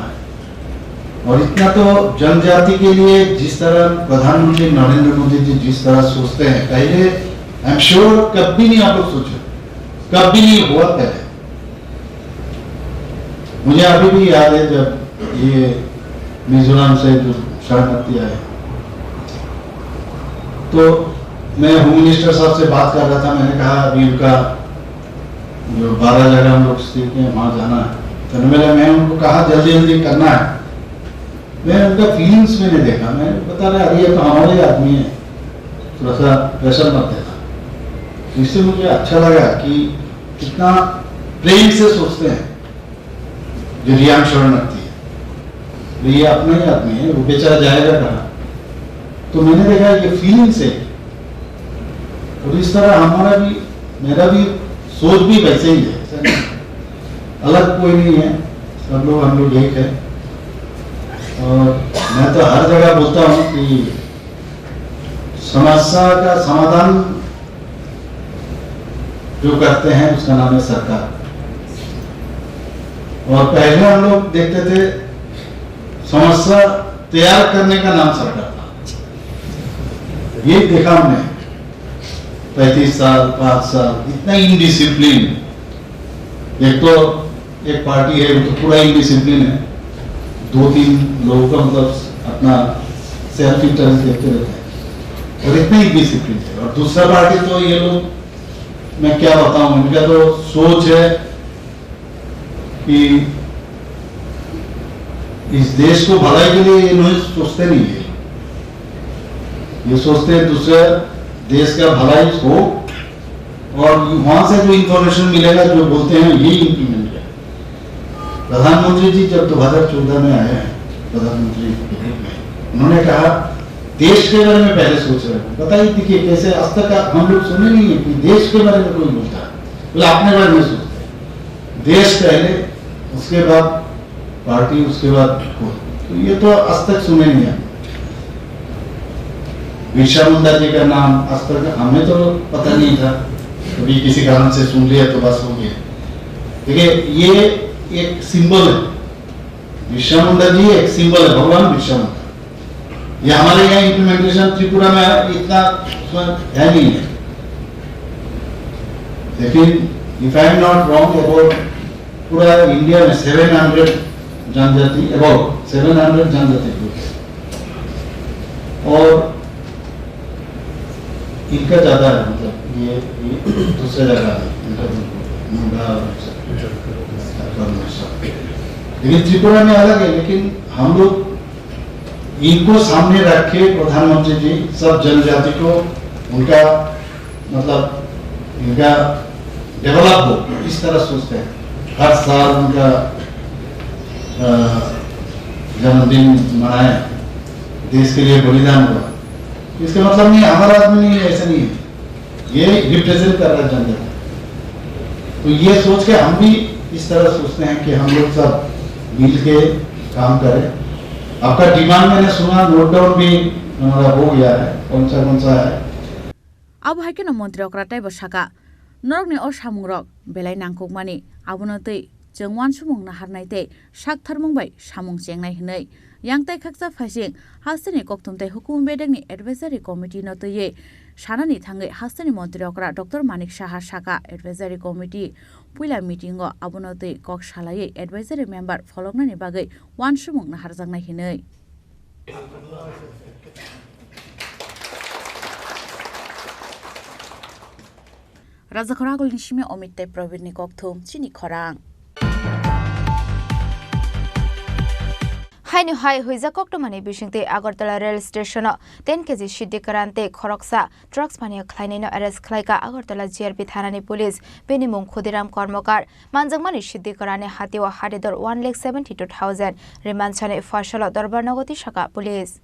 और इतना तो जनजाति के लिए जिस तरह प्रधानमंत्री नरेंद्र मोदी जी जिस तरह सोचते हैं, पहले आई एम श्योर कभी नहीं आप लोग सोचे, कभी नहीं हुआ पहले। मुझे अभी भी याद है जब ये मिजोरम से जो शरणार्थी आए, तो मैं होम मिनिस्टर साहब से बात कर रहा था। मैंने कहा, अभी उनका जो बारह जगह हम लोग स्थित हैं, वहाँ जाना है। तो मैंने मैं उनको कहा, जल्दी जल्दी करना है। मैं उनका फीलिंग्स में नहीं देखा, मैं बता रहा, अरे ये तो हमारे ही आदमी है, थोड़ा सा प्रेशर मत देना। तो इससे मुझे अच्छा लगा कि कितना प्रेम से सोचते हैं जो रियांग शरणार्थी है, तो ये अपना ही आदमी है, वो बेचारा जाएगा कहाँ? तो मैंने देखा ये फीलिंग्स है, और इस तरह हमारा भी, मेरा भी सोच भी वैसे ही है, अलग कोई नहीं है, सब लोग हम लोग एक है। और मैं तो हर जगह बोलता हूँ कि समस्या का समाधान जो करते हैं उसका नाम है सरकार। और पहले हम लोग देखते थे समस्या तैयार करने का नाम सरकार था। ये देखा हमने पैंतीस साल, पाँच साल, इतना इनडिसिप्लिन। एक तो एक पार्टी है, वो तो पूरा इनडिसिप्लिन है, दो तीन लोगों का मतलब अपना सेल्फ इंटरेस्ट देखते रहते हैं, और इतना इनडिसिप्लिन है। और दूसरा पार्टी तो ये लोग, मैं क्या बताऊं, इनका तो सोच है कि इस देश को भलाई के लिए ये नहीं सोचते नहीं है, ये सोचते हैं दूसरे देश का भलाई हो। और वहां से जो इंफॉर्मेशन मिलेगा, जो बोलते हैं, यही इम्प्लीमेंट करें। प्रधानमंत्री जी जब दो हज़ार चौदह में आए हैं प्रधानमंत्री के रूप में, उन्होंने कहा, देश के बारे में पहले सोच रहे हैं। बताइए, देखिए, कैसे आज तक हम लोग सुने नहीं है कि देश के बारे में कोई बोलता है। बोले, अपने बारे में सोचते हैं, देश पहले, उसके बाद पार्टी, उसके बाद खुद। तो ये तो आज तक सुने नहीं है। बिरसा मुंडा जी का नाम आज तक हमें तो पता नहीं था, कभी किसी कारण से सुन लिया तो बस हो गया। देखिए, ये एक सिंबल है, बिरसा मुंडा जी एक सिंबल है, भगवान बिरसा मुंडा। ये हमारे यहाँ इम्प्लीमेंटेशन त्रिपुरा में इतना है नहीं है, लेकिन if I am not wrong, about पूरा इंडिया में सेवन हंड्रेड जनजाति, अबाउट सेवन हंड्रेड जनजाति ग्रुप है, और इनका ज्यादा है, मतलब ये, ये दूसरे जगह है, इनका ग्रुप, मुंडा और सब, सब। लेकिन त्रिपुरा में अलग है, लेकिन हम लोग इनको सामने रख के प्रधानमंत्री जी सब जनजाति को उनका, मतलब, इनका डेवलप हो, इस तरह सोचते हैं। हर साल उनका, अ, जन्मदिन मनाए, देश के लिए बलिदान हुआ। इसका मतलब नहीं है हमारा आदमी नहीं है, ऐसा नहीं है। ये रिप्रेजेंट कर रहा है जनता को। तो ये सोच के हम भी इस तरह सोचते हैं कि हम लोग सब मिल के काम करें। आपका डिमांड मैंने सुना, नोट डाउन भी हमारा हो गया है, कौन सा कौन सा है। Abo hai kheno montri okra teibo saka, norokni o samungrok belai nangkukmani, abono twi chwng uansukmung naharnai tei sak tharmung bai samung chengnai hwnwi. Yang tai khaksa phaising hasteni kokthum tei hukumu bedekni advisory committee no twiwi sanani thangwi hasteni montri okra Doctor Manik Saha saka, advisory committee puila meeting o abono twi kok salaiwi advisory member pholoknani bagwi uansukmung naharjaknai hwnwi. Rajakhor Agulni simi Omit tei Probirni kokthum chini khorang. Haino hai huijak koktwmani bisingtwi Agartala rail station-o ten K G siddi kwran tei khoroksa drugs paniya khlainaino arrest khlaika Agartala G R P thanani police. Bini mung Khudiram Kormokar. Manjakmani siddi kwrani hatio hatidor one lakh seventy two thousand. Remand sani phoisalo dorbar nogo tisaka police.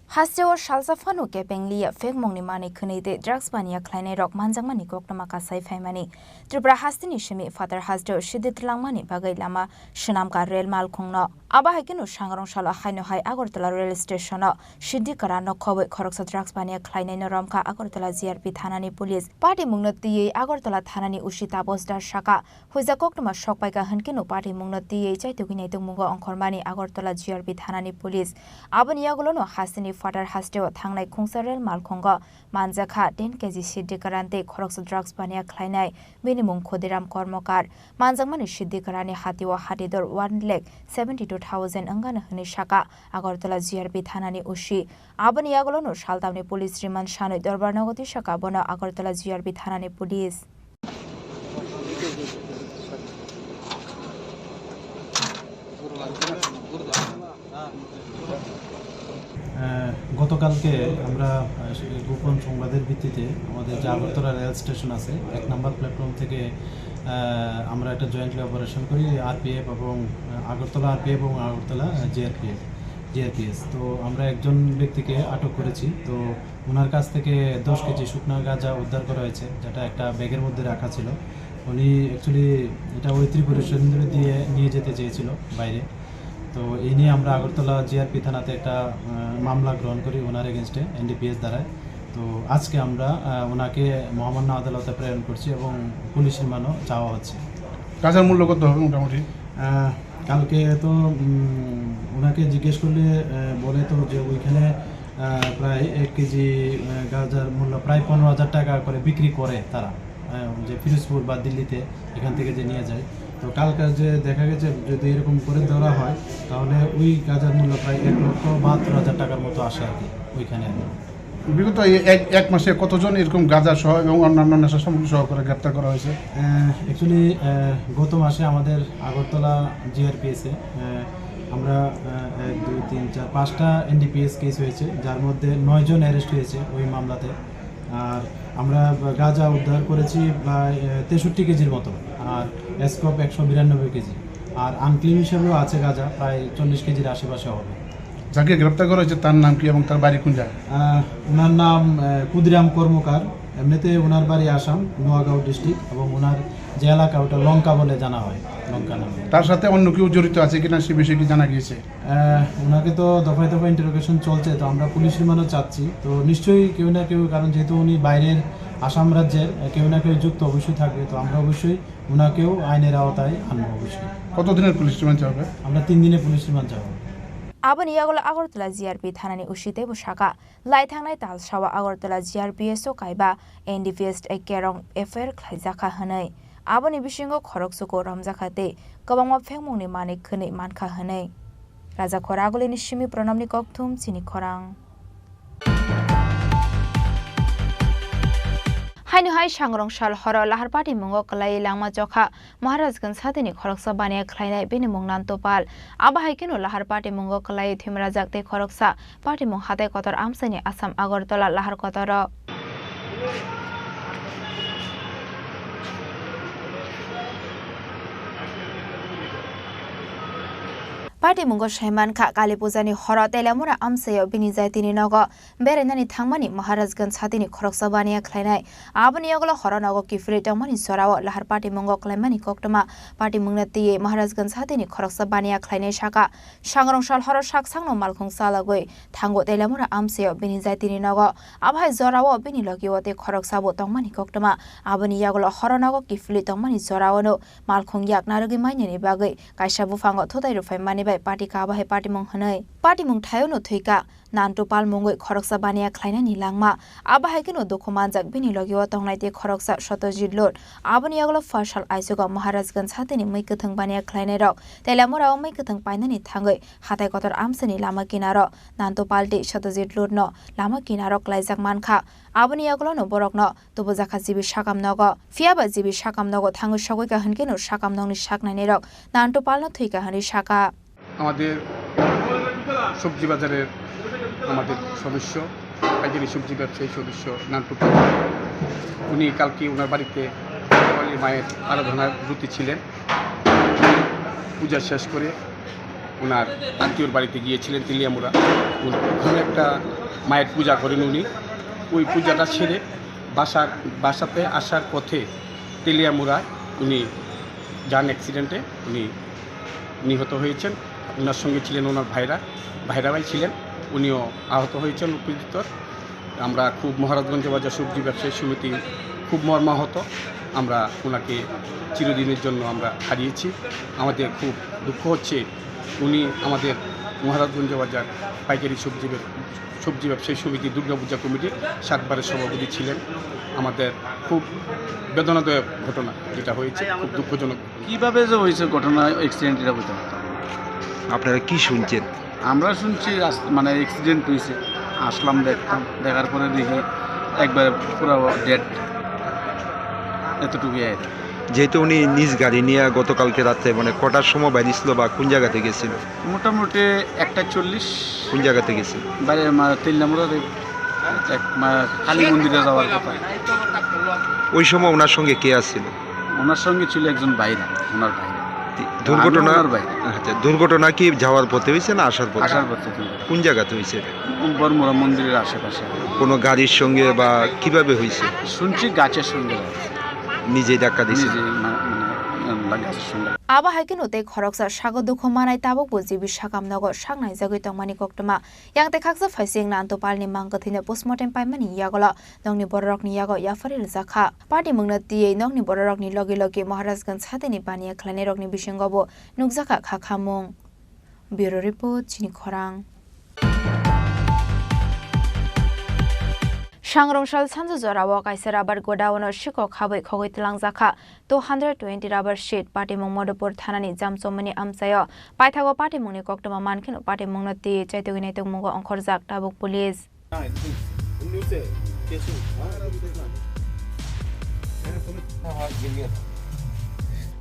Hasteo salsa phano kepeng liya phekmungni manwi khwnwi tei drugs paniya khlainairok manjakmani koktwma kasai phaimani. Tripura hasteni simi phatar hasteo siddi twlangmani bagwi lama swnamkha rail malkhungno. Abo hai kheno sangrong salo haino hai Agartala rail station-o siddi kwran nok khobwi khoroksa drugs paniya khlainaino romkha Agartala G R P thanani police. Patimungno twiwi Agartala thanani O C Taposh Das saka, huijak koktwma sok paikha hwnkhe no patimungno twiwi chaitugwi naitugmungo ongkhormani Agartala G R P thanani police. Aboni yagulono hasteni phatar hasteo thangnai khungsa rail malkhungo manjakha ten K G siddi kwran tei khoroksa drugs paniya khlainai. Bini mung Khudiram Kormokar. Manjakmani siddi kwrani hatio hatidor one lakh seventy two thousand wngano hwnwi saka Agartala G R P thanani O C. Aboni yagulono saltamni police remand sanwi dorbar nogo tisaka bono Agartala G R P thanani police. আহ, গতকালকে আমরা, আহ, সে গোপন সংবাদের ভিত্তিতে আমাদের যে Agartala rail station আছে, এক নম্বর প্ল্যাটফর্ম থেকে, আহ, আমরা একটা জয়েন্টলি অপারেশন করি আরপিএফ এবং, আহ, আগরতলা আরপিএফ এবং আগরতলা, আহ, জিআরপিএফ, জিআরপিএস। তো আমরা একজন ব্যক্তিকে আটক করেছি। তো ওনার কাছ থেকে দশ কেজি শুকনা গাঁজা উদ্ধার করা হয়েছে, যেটা একটা ব্যাগের মধ্যে রাখা ছিল। উনি অ্যাকচুয়ালি এটা ওই ত্রিপুরেশ্বরীন্দ্র দিয়ে নিয়ে যেতে চেয়েছিল বাইরে। তো এই নিয়ে আমরা আগরতলা জিআরপি থানাতে একটা, আহ, মামলা গ্রহণ করি ওনার এগেনস্টে এনডিপিএস ধারায়। তো আজকে আমরা, আহ, ওনাকে মহামান্য আদালতে প্রেরণ করছি এবং পুলিশ রিমান্ডও চাওয়া হচ্ছে। গাঁজার মূল্য কত হবে মোটামুটি? আহ, কালকে তো, উম, ওনাকে জিজ্ঞেস করলে, আহ, বলে তো যে ওইখানে, আহ, প্রায় এক কেজি, আহ, গাঁজার মূল্য প্রায় পনেরো হাজার টাকা করে বিক্রি করে তারা। আহ, যে ফিরোজপুর বা দিল্লিতে, এখান থেকে যে নিয়ে যায়। তো কালকে যে দেখা গেছে যদি এরকম করে ধরা হয়, তাহলে ওই গাঁজার মূল্য প্রায় এক লক্ষ বাহাত্তর হাজার টাকার মতো আসে আর কি ওইখানে আর কি। বিগত এই এক, এক মাসে কতজন এরকম গাঁজা সহ এবং অন্যান্য নেশা সামগ্রী সহ করে গ্রেপ্তার করা হয়েছে? আহ, actually, আহ, গত মাসে আমাদের আগরতলা জিআরপিএস এ, আহ, আমরা, আহ, এক, দুই, তিন, চার, পাঁচটা এনডিপিএস কেস হয়েছে, যার মধ্যে নয় জন অ্যারেস্ট হয়েছে ওই মামলাতে। আর আমরা গাঁজা উদ্ধার করেছি প্রায়, আহ, তেষট্টি কেজির মতো, আর স্কোপ একশো বিরানব্বই কেজি, আর আনক্লেম হিসাবেও আছে গাঁজা প্রায় চল্লিশ কেজির আশেপাশে হবে। যাকে গ্রেপ্তার করা হয়েছে তার নাম কি এবং তার বাড়ি কোন জায়গায়? আহ, ওনার নাম, আহ, ক্ষুদিরাম কর্মকার। এমনিতে ওনার বাড়ি আসাম, নোয়াগাঁও ডিস্ট্রিক্ট, এবং ওনার যে এলাকা ওটা লঙ্কা বলে জানা হয়, লঙ্কা নামে। তার সাথে অন্য কেউ জড়িত আছে কিনা সে বিষয়ে কি জানা গিয়েছে? আহ, ওনাকে তো দফায় দফায় ইন্টারোগেশন চলছে, তো আমরা পুলিশ রিমান্ডও চাচ্ছি। তো নিশ্চয়ই কেউ না কেউ, কারণ যেহেতু উনি বাইরের আসাম রাজ্যের, আহ, কেউ না কেউ যুক্ত অবশ্যই থাকবে। তো আমরা অবশ্যই ওনাকেও আইনের আওতায় আনবো অবশ্যই। কতদিনের পুলিশ রিমান্ড চাওয়া হবে? আমরা তিন দিনের পুলিশ রিমান্ড চাওয়া হবে। Aboni yagulo Agartala G R P thanani usi teibo saka, lai thangnai talsao Agartala G R P S o kaiba N D P S tei kerong F I R khlaijakha hwnwi. Aboni bisingo khoroksuko romjakha tei kwbangma phengmungni manwi khwnwi mankha hwnwi. Raja Khoragulini simi Pranamni kokthum chini khorang. Haino hai sangrong sal horo Lahar Patimungo kwlaiwi langma chokha Maharajganj hatini khoroksa baniya khlainai bini mung Nantopal. Abo hai kheno Lahar Patimungo kwlaiwi thwimrajak tei khoroksa Patimung hatai kotor amchaini Assam Agartala Lahar kotoro. Patimungo saimankha Kali Pujani horo Teliamura amchaio bini jaitini nogo berainani thangmani Maharajganj hatini khoroksa baniya khlainai. Aboni yagulo horo nogo kiphilwi tongmani jorao Lahar Patimungo khlaimani koktwma Patimungno twiwi Maharajganj hatini khoroksa baniya khlainai saka. Sangrong sal horo sak sakno malkhung chalagwi thango Teliamura amchaio bini jaitini nogo. Abo hai jorao bini logio tei khoroksa bo tongmani koktwma. Aboni yagulo horo nogo kiphilwi tongmani joraono malkhung yak narwgwi mainani bagwi kaisa buphango thutai rwphai mani bai patika abo hai Patimung hwnwi. Patimung thaiono thwika Nantopal mungwi khoroksa baniya khlainani langma. Abo hai kheno dukhu manjak bini logio tongnai tei khoroksa Satyajit Lut. Aboni yagulo phasal aichugo Maharajganj hatini mui kwthwng baniya khlainairok Teliamurao mui kwthwng painani thangwi hatai kotor amchaini lama kinaro Nantopal tei Satyajit Lutno lama kinaro klaijak mankha. Aboni yagulono borokno tubujakha G B sakam nogo. Phiyaba G B sakam nogo thangwi sogwikha hwnkhe no sakam nokni saknainirok Nantopalno thwikha hwnwi saka. আমাদের সবজি বাজারের আমাদের সদস্য, পাইকারি সবজি ব্যবসায়ী সদস্য নান্টু পাল, উনি কালকে ওনার বাড়িতে কালী মায়ের আরাধনার ব্রতী ছিলেন। পূজা শেষ করে ওনার আত্মীয়র বাড়িতে গিয়েছিলেন তেলিয়ামুড়া। উনি ওখানে একটা মায়ের পূজা করেন উনি। ওই পূজাটা সেরে বাসা, বাসাতে আসার পথে তেলিয়ামুড়ায় উনি যান অ্যাক্সিডেন্টে উনি নিহত হয়েছেন। ওনার সঙ্গে ছিলেন ওনার ভাইরা, ভাইরা ভাই ছিলেন, উনিও আহত হয়েছেন। উপস্থিত আমরা খুব, মহারাজগঞ্জ বাজার সবজি ব্যবসায়ী সমিতি খুব মর্মাহত। আমরা ওনাকে চিরদিনের জন্য আমরা হারিয়েছি। আমাদের খুব দুঃখ হচ্ছে, উনি আমাদের মহারাজগঞ্জ বাজার পাইকারি সবজি ব্যব-, সবজি ব্যবসায়ী সমিতি দুর্গাপূজা কমিটির সাতবারের সভাপতি ছিলেন। আমাদের খুব বেদনাদায়ক ঘটনা যেটা হয়েছে, খুব দুঃখজনক। কিভাবে যে হয়েছে ঘটনা, অ্যাক্সিডেন্ট, এটা বলতে পারতাম না। আপনারা কি শুনছেন? আমরা শুনছি রাস-, মানে, অ্যাক্সিডেন্ট হয়েছে, আসলাম, দেখতাম, দেখার পরে দেখি একবারে পুরো ডেড, এতটুকুই আর কি। যেহেতু উনি নিজ গাড়ি নিয়ে গতকালকে রাত্রে, মানে, কটার সময় বাইরে ছিল বা কোন জায়গাতে গেছিল? মোটামুটি একটা চল্লিশ। কোন জায়গাতে গেছিল? বাইরে, মা-, তেল নামরা রে-, এক, মা-, কালী মন্দিরে যাওয়ার কথা। ওই সময় ওনার সঙ্গে কে আসছিল? ওনার সঙ্গে ছিল একজন ভাইরা, ওনার ভাইরা। তি-, দুর্ঘটনা, আমি ওনার ভাইরা। আচ্ছা, দুর্ঘটনা কি যাওয়ার পথে হয়েছে না আসার পথে? আসার পথে দুর্ঘটনা। কোন জায়গাতে হয়েছে এটা? বড়মুড়া মন্দিরের আশেপাশে। কোনো গাড়ির সঙ্গে বা কিভাবে হয়েছে? শুনছি গাছের সঙ্গে লাগছে। নিজেই ধাক্কা দিছে? নিজে মা-, মানে, উম, গাছের সঙ্গে। Abo hai kheno tei khoroksa sago dukhu manai tabukbo G B sakam nogo saknaijagwi tongmani koktwma. Yang tei khaksa phaising Nantopalni mang kwthwino postmortem paimani yagulo nokni bororokni yago yapharwi rwjakha. Patimungno twiwi nokni bororokni logi logi Maharajganj hatini baniya khlainairokni bisingo bo nukjakha kha khamung. Bureau Report, Chini Khorang. Sangrong sal sanju jorao kaisa rubber godown-o sikok habwi khogwi twlangjakha two hundred twenty rubber sheet. Patimung Madhupur thanani Jamchomoni amchaio paithago patimungni koktwma mankheno patimungno twi chaitugwi naitugmungo ongkhorjak tabuk police.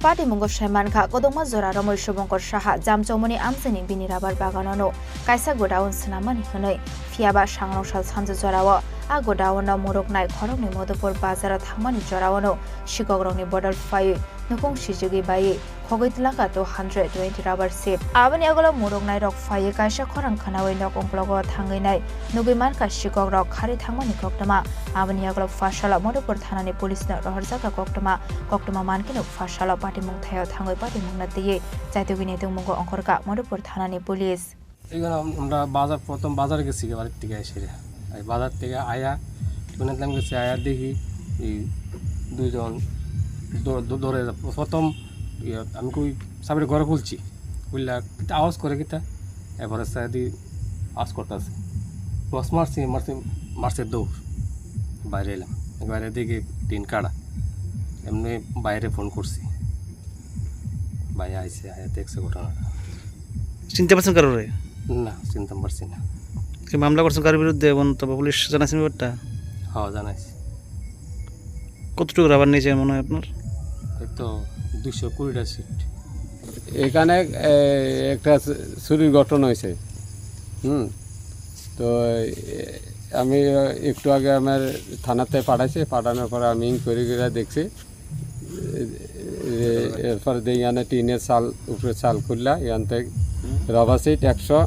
Patimungo saimankha, kodokma jora romwi Subongkor Saha Jamchomoni amchaini bini rubber baganono kaisa godown swnammani hwnwi. Phiyaba sangrong sal sanju jorao a godown-o muruknai khoroknwi Madhupur bazaro thangmani joraono sikokrokni bodol phaiwi nukhung sijigwi baiwi khogwi twlangkha two hundred twenty rubber sheet. Aboni agolo muruknairok phaiwi kaisa khorang khwnawi nok ungklogo thangwi nai nugwi mankha sikokrok kharwi thangmani koktwma. Aboni agolo pharsalo Madhupur thanani police-no rohorjakha koktwma. Koktwma mankhe nuk pharsalo patimung thaio thangwi patimungno twiwi chaitugwi naitugmungo ongkhorkha Madhupur thanani police. এখানে আম-, আমরা বাজার, প্রথম বাজারে গেছি গিয়ে বাড়ির থেকে এসে রে। এই বাজার থেকে আয়া, টিফিনের দাম গেছি, আয়া দেখি এই দুইজন দৌ-, দৌ-, দৌড়ে যা-, প্রথম ইয়ে, আমি কই সাবির ঘরে খুলছি, খুললা কিতা আওয়াজ করে কিতা, এরপরে সাইডে আওয়াজ করতেছে, বস মারছে, মারছে, মারছে দৌড়, বাইরে এলাম, বাইরে দেখি টিন কাটা, এমনি বাইরে ফোন করছি। ভাই আইছে, আয়া দেখছে ঘটনাটা। চিনতে পারছেন কারোরে? না, চিনতাম পারছি না। কি মামলা করছেন কারোর বিরুদ্ধে এবং তবে পুলিশ জানাইছেন ব্যাপারটা? হ্যাঁ, জানাইছি। কতটুকু রাবার নিয়ে যায় মনে হয় আপনার? এই তো দুইশো কুড়িটা সিট। এখানে, এ, একটা চু-, চুরির ঘটনা হয়েছে। হুম। তো, এ, আমি একটু আগে আমার থানাতে পাঠাইছি, পাঠানোর পরে আমি ইনকোয়ারি করে দেখছি। এ-, এ-, এরপরে দিয়ে ইয়ানে টিনের চাল, উপরে চাল খুললা, ইয়ান থেকে রবার সিট একশো,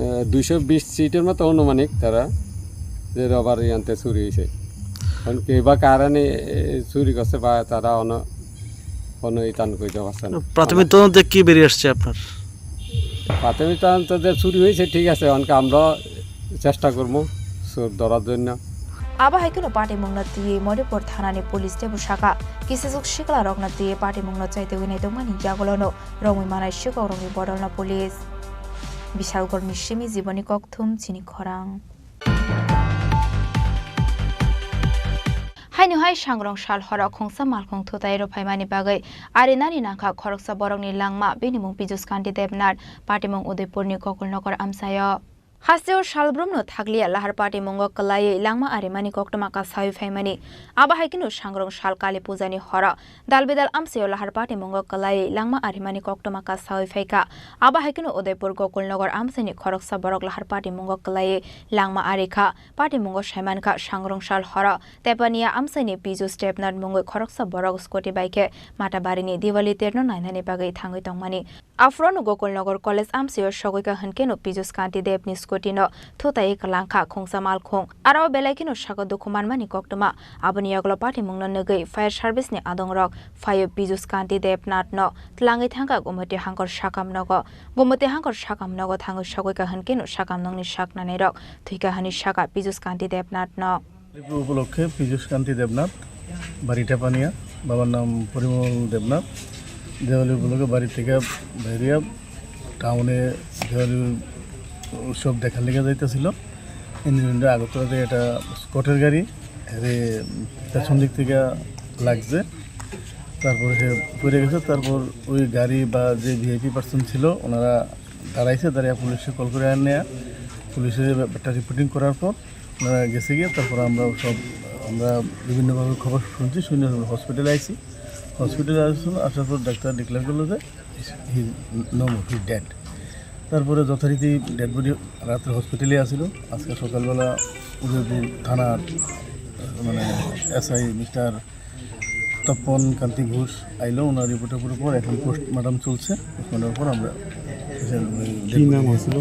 এ, দুইশো বিশ সিটের মতো আনুমানিক তারা যে রবার ইয়ানতে চুরি হয়েছে। এখন কে বা কারণে, এ, চুরি করছে বা তারা অন-, কোনো ইতান কইতে পারছে না। প্রাথমিক তদন্তে কি বেরিয়ে আসছে আপনার? প্রাথমিক তদন্ত যে চুরি হয়েছে, ঠিক আছে, এখন আমরা চেষ্টা করবো চোর ধরার জন্য। Abo hai kheno patimungno twiwi Madhupur thanani police teibo sakha, kisijwk siklarokno twiwi patimungno chaitugwi naitugmani yagulono romwi manai sikokrokni bodolno police. Bishalgarhni simi Jiboni Kokthum, chini khorang. Haino hai sangrong sal horo khungsa malkhung thutai rwphaimani bagwi arinani nangkha khoroksa borokni langma, bini mung Pijus Kanti Debnath, patimung Udaipurni Gokulnagar amchaio. Hasteo salbrumno thakliya lahar patimungo kwlaiwi langma arimani koktwma kasawi phaimani. Abo hai kheno sangrong sal Kali Pujani horo dalbidal amchaio lahar patimungo kwlaiwi langma arimani koktwma kasawi phaikha. Abo hai kheno Udaipur Gokulnagar amchaini khoroksa borok lahar patimungo kwlaiwi langma arikha. Patimungo saimankha sangrong sal horo Tepania amchaini Pijus Debnath mungwi khoroksa borok scooty bai khe Matabarini Diwali terno nainani bagwi thangwi tongmani. Aphuru Gokulnagar College amchaio sogwi kha hwnkhe no Pijus Kanti Debni scooty no thutai kwlangkha khungsa malkhung. Aro belai kheno saka dukhu manmani koktwma. Aboni yagulo patimungno nugwi fire service ni adongrok phaio Pijus Kanti Debnath no twlangwi thangkha Gumoti Hangkor sakam nogo. Gumoti Hangkor sakam nogo thangwi sogwi kha hwnkhe no sakam nokni sak nanairok thwikha hwnwi saka Pijus Kanti Debnath no. এই উপলক্ষে পীযুষ কান্তি দেবনাথ, বাড়ি টেপানিয়া, বাবার নাম পরিমল দেবনাথ। দেওয়ালি উপলক্ষে বাড়ি থেকে বাইরিয়া টাউনে দেওয়ালি উৎসব দেখার লেগে যাইতেছিল। ইন্দ্রবিন্দু আগরতলা থেকে একটা স্কটের গাড়ি এরে পেছন দিক থেকে লাগছে, তারপরে সে পড়ে গেছে। তারপর ওই গাড়ি বা যে ভিআইপি পার্সন ছিল, ওনারা দাঁড়াইছে, দাঁড়িয়ে পুলিশে কল করে আনে, পুলিশে ব্যাপারটা রিপোর্টিং করার পর ওনারা গেছে গিয়ে, তারপর আমরা সব, আমরা বিভিন্নভাবে খবর শুনছি, শুনে হসপিটালে আইছি। হসপিটালে আসছিল, আসার পর ডাক্তার ডিক্লেয়ার করলো যে হি নো মোর, হি ডেড। তারপরে যথারীতি ডেড বডি রাত্রে হসপিটালে আসিল। আজকে সকালবেলা উদয়পুর থানার, মানে, এসআই মিস্টার তপন কান্তি ঘোষ আইলো, ওনার রিপোর্টের উপর এখন পোস্টমর্টম চলছে। পোস্টমর্টমের পর আমরা কি নাম হয়েছিল?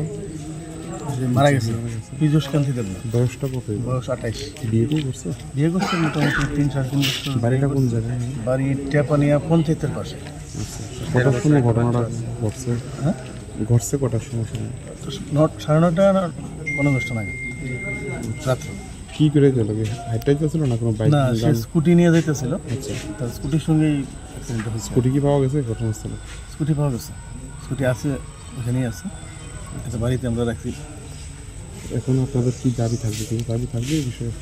যে মারা গেছে, পীযুষ কান্তি দেবনাথ। বয়সটা কত? বয়স আঠাইশ। বিয়ে টিয়ে করছে? বিয়ে করছে মোটামুটি তিন সাড়ে তিন বছর। বাড়িটা কোন জায়গায়? বাড়ি টেপানিয়া পঞ্চায়েতের পাশে। আচ্ছা, কটার সময় ঘটনাটা ঘটছে? হ্যাঁ? ঘটছে কটার সময়? সময় নট-, সাড়ে নটা না পনেরো দশটা নাগাদ রাত্রে। কি করে গেল? কি হাইটে যাচ্ছিল না কোনো বাইক? না, সে গাড়ি? স্কুটি নিয়ে যাইতেছিল। আচ্ছা। তার স্কুটির সঙ্গেই অ্যাক্সিডেন্ট হয়েছে। স্কুটি কি পাওয়া গেছে ঘটনাস্থলে? স্কুটি পাওয়া গেছে, স্কুটি আছে, ওখানেই আছে, একটা বাড়িতে আমরা রাখছি। এখন আপনাদের কি দাবি থাকবে, কিছু দাবি থাকবে এই বিষয়ে?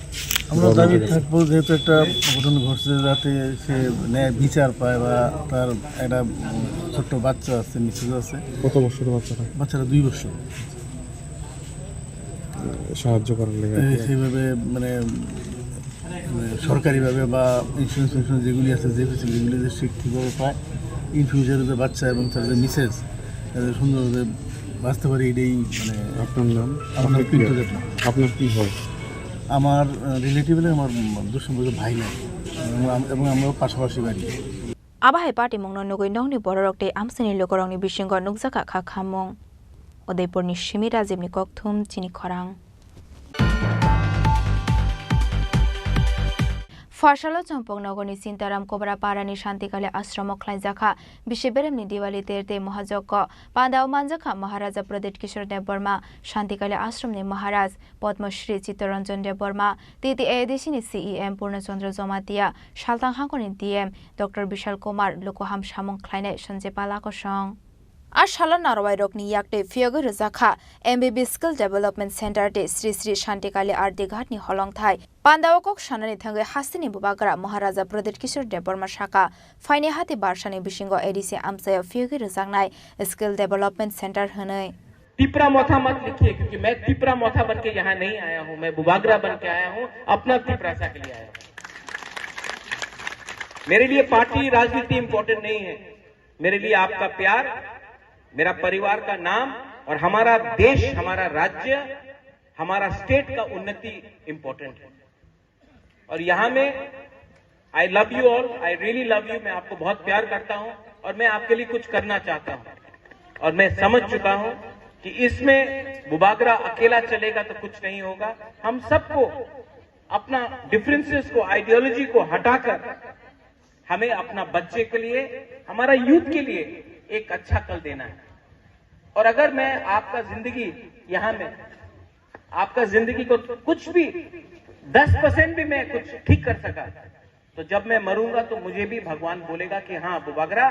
আমরা দাবি থাকবো, যেহেতু একটা অঘটন ঘটছে, যাতে সে ন্যায় বিচার পায় বা তার একটা, উম, ছোট্ট বাচ্চা আছে, মিসেস আছে। কত বছরের বাচ্চাটা? বাচ্চাটা দুই বছর। সাহায্য করার লেগে আর কি। সেইভাবে মানে, মানে সরকারিভাবে বা ইন্স্যুরেন্স মিন্স্যুরেন্স যেগুলি আছে, যে ফেসিলিটিগুলি যে সে ঠিকভাবে পায়, ইন ফিউচারে যে বাচ্চা এবং তার যে মিসেস, তাদের সুন্দরভাবে বাঁচতে পারে, এটাই মানে। আপনার নাম? আমার নাম আপনার কি পিন্টু হয়? দেবনাথ। আপনার কি হয়? আমার, আহ, রিলেটিভ হলে আমার, উম, দূর সম্পর্কে ভাই নাই এবং আম-, এবং আমরাও পাশাপাশি বাড়ি। Abo hai patimungno nugwi nokni bororok tei amchaini lukurokni bisingo nukjakha kha khamung. Udaipurni simi Rajibni kokthum chini khorang. Pharsalo Chompoknogorni Sintaram Kobra Parani Shantikali Ashromo khlaijakha bisi beremni Diwali ter tei mohajokko. Pandao manjakha Maharaja Pradyut Kishore Debbarma, Shantikali Ashromni Maharaj, Padma Shri Chittaranjan Debbarma, T T A A D C ni C E M Purna Chandra Jamatia, Saltang Hangkoni D M Doctor Bishal Kumar, lukuham samung khlainai Sanjay Pala kosong. A salo narwai rokni yak tei phiyogwi rwjak kha M B B Skill Development Center tei Sri Sri Shantikali R D Ghat ni holongthai. Pandao kok sanani thangwi hasteni bubagra Maharaja Pradyut Kishore Debbarma saka, phaini hati barsani bisingo A D C amchaio phiyogwi rwjaknai Skill Development Center hwnwi. Tipra मोथा मत लिखिए, क्योंकि मैं तिपरा मोथा बन के यहाँ नहीं आया हूँ, मैं बुबागरा बन के आया हूँ, अपना तिपरासा के लिए आया हूँ। मेरे लिए पार्टी राजनीति इंपॉर्टेंट नहीं है, मेरे लिए आपका प्यार, मेरा परिवार का नाम और हमारा देश, हमारा राज्य, हमारा स्टेट का उन्नति इंपॉर्टेंट है। और यहाँ में I love you all, I really love you, मैं आपको बहुत प्यार करता हूँ और मैं आपके लिए कुछ करना चाहता हूँ। और मैं समझ चुका हूँ कि इसमें बुबागरा अकेला चलेगा तो कुछ नहीं होगा। हम सबको अपना डिफरेंसेस को, आइडियोलॉजी को हटाकर हमें अपना बच्चे के लिए, हमारा यूथ के लिए एक अच्छा कल देना है। और अगर मैं आपका जिंदगी यहाँ में, आपका जिंदगी को कुछ भी, दस परसेंट भी मैं कुछ ठीक कर सका, तो जब मैं मरूंगा तो मुझे भी भगवान बोलेगा कि हाँ बुबागरा,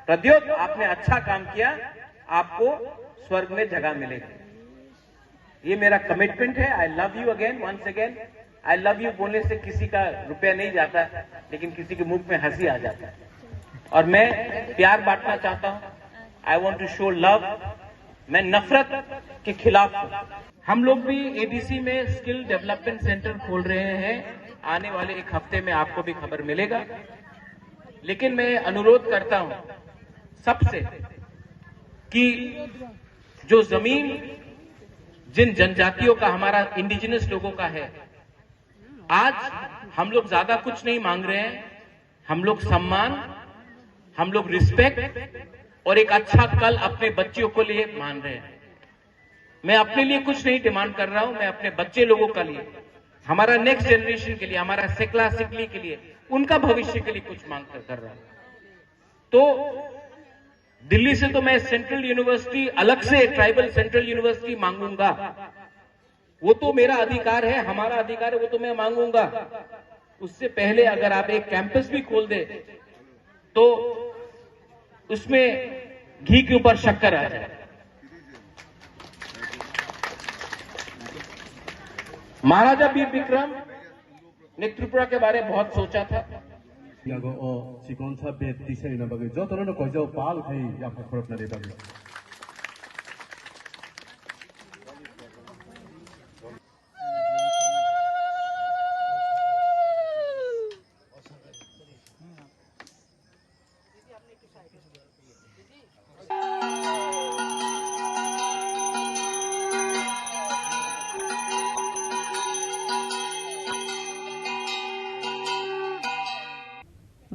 प्रद्योत, आपने अच्छा काम किया, आपको स्वर्ग में जगह मिलेगी। ये मेरा कमिटमेंट है। I love you again, once again। I love you बोलने से किसी का रुपया नहीं जाता, लेकिन किसी के मुख में हंसी आ जाता है। और मैं प्यार बांटना चाहता हूँ, I want to show love। मैं नफरत के खिलाफ हूँ। हम लोग भी एडीसी में स्किल डेवलपमेंट सेंटर खोल रहे हैं, आने वाले एक हफ्ते में आपको भी खबर मिलेगा। लेकिन मैं अनुरोध करता हूँ सबसे कि जो जमीन जिन जनजातियों का, हमारा इंडिजिनस लोगों का है, आज हम लोग ज्यादा कुछ नहीं मांग रहे हैं। हम लोग सम्मान, हम लोग रिस्पेक्ट और एक अच्छा कल अपने बच्चों के लिए मान रहे हैं। मैं अपने लिए कुछ नहीं डिमांड कर रहा हूं, मैं अपने बच्चे लोगों के लिए, हमारा नेक्स्ट जनरेशन के लिए, हमारा सेकला सिकली के लिए, उनका भविष्य के लिए कुछ मांग कर, कर रहा हूं। तो दिल्ली से तो मैं सेंट्रल यूनिवर्सिटी, अलग से ट्राइबल सेंट्रल यूनिवर्सिटी मांगूंगा, वो तो मेरा अधिकार है, हमारा अधिकार है, वो तो मैं मांगूंगा। उससे पहले अगर आप एक कैंपस भी खोल दे तो उसमें घी के ऊपर शक्कर आ जाए। महाराजा वीर विक्रम ने त्रिपुरा के बारे में बहुत सोचा था। Yago o chikonsa bed tisaina bagwi jotono no koijao pal khai yapha khoroknani bagwi.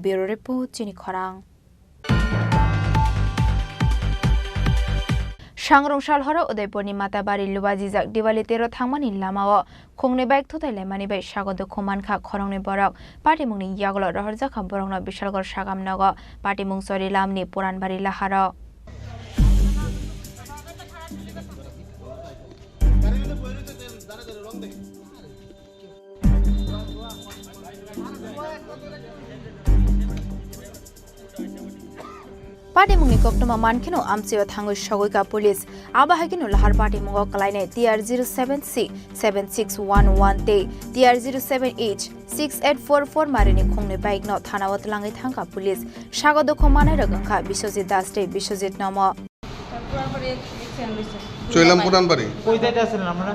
Bureau Report, chini khorang. Sangrong sal horo Udaipurni Matabari Lubajijak Diwali tero thangmani lamao khungnwi bike thutai laimani bai sago dukhu mankha khoroknwi borok. Patimungni yagulo rohorjakha borokno Bishalgarh sagam nogo, patimung Chorilamni Puranbari laharo. Patimungni koktwma mankheno amchaio thangwi sogwi ka police. Abo hai kheno lahar patimungo kwlainai T R zero seven C seven six one one tei T R zero seven H six eight four four marini khungni bike no thanao twlangwi thangkha police. Sago dukhu manairok wngkha Biswajit Das tei Biswajit Nomo. চৈলাম কোন বাড়ি? কই যাইতে আছিলেন আপনারা?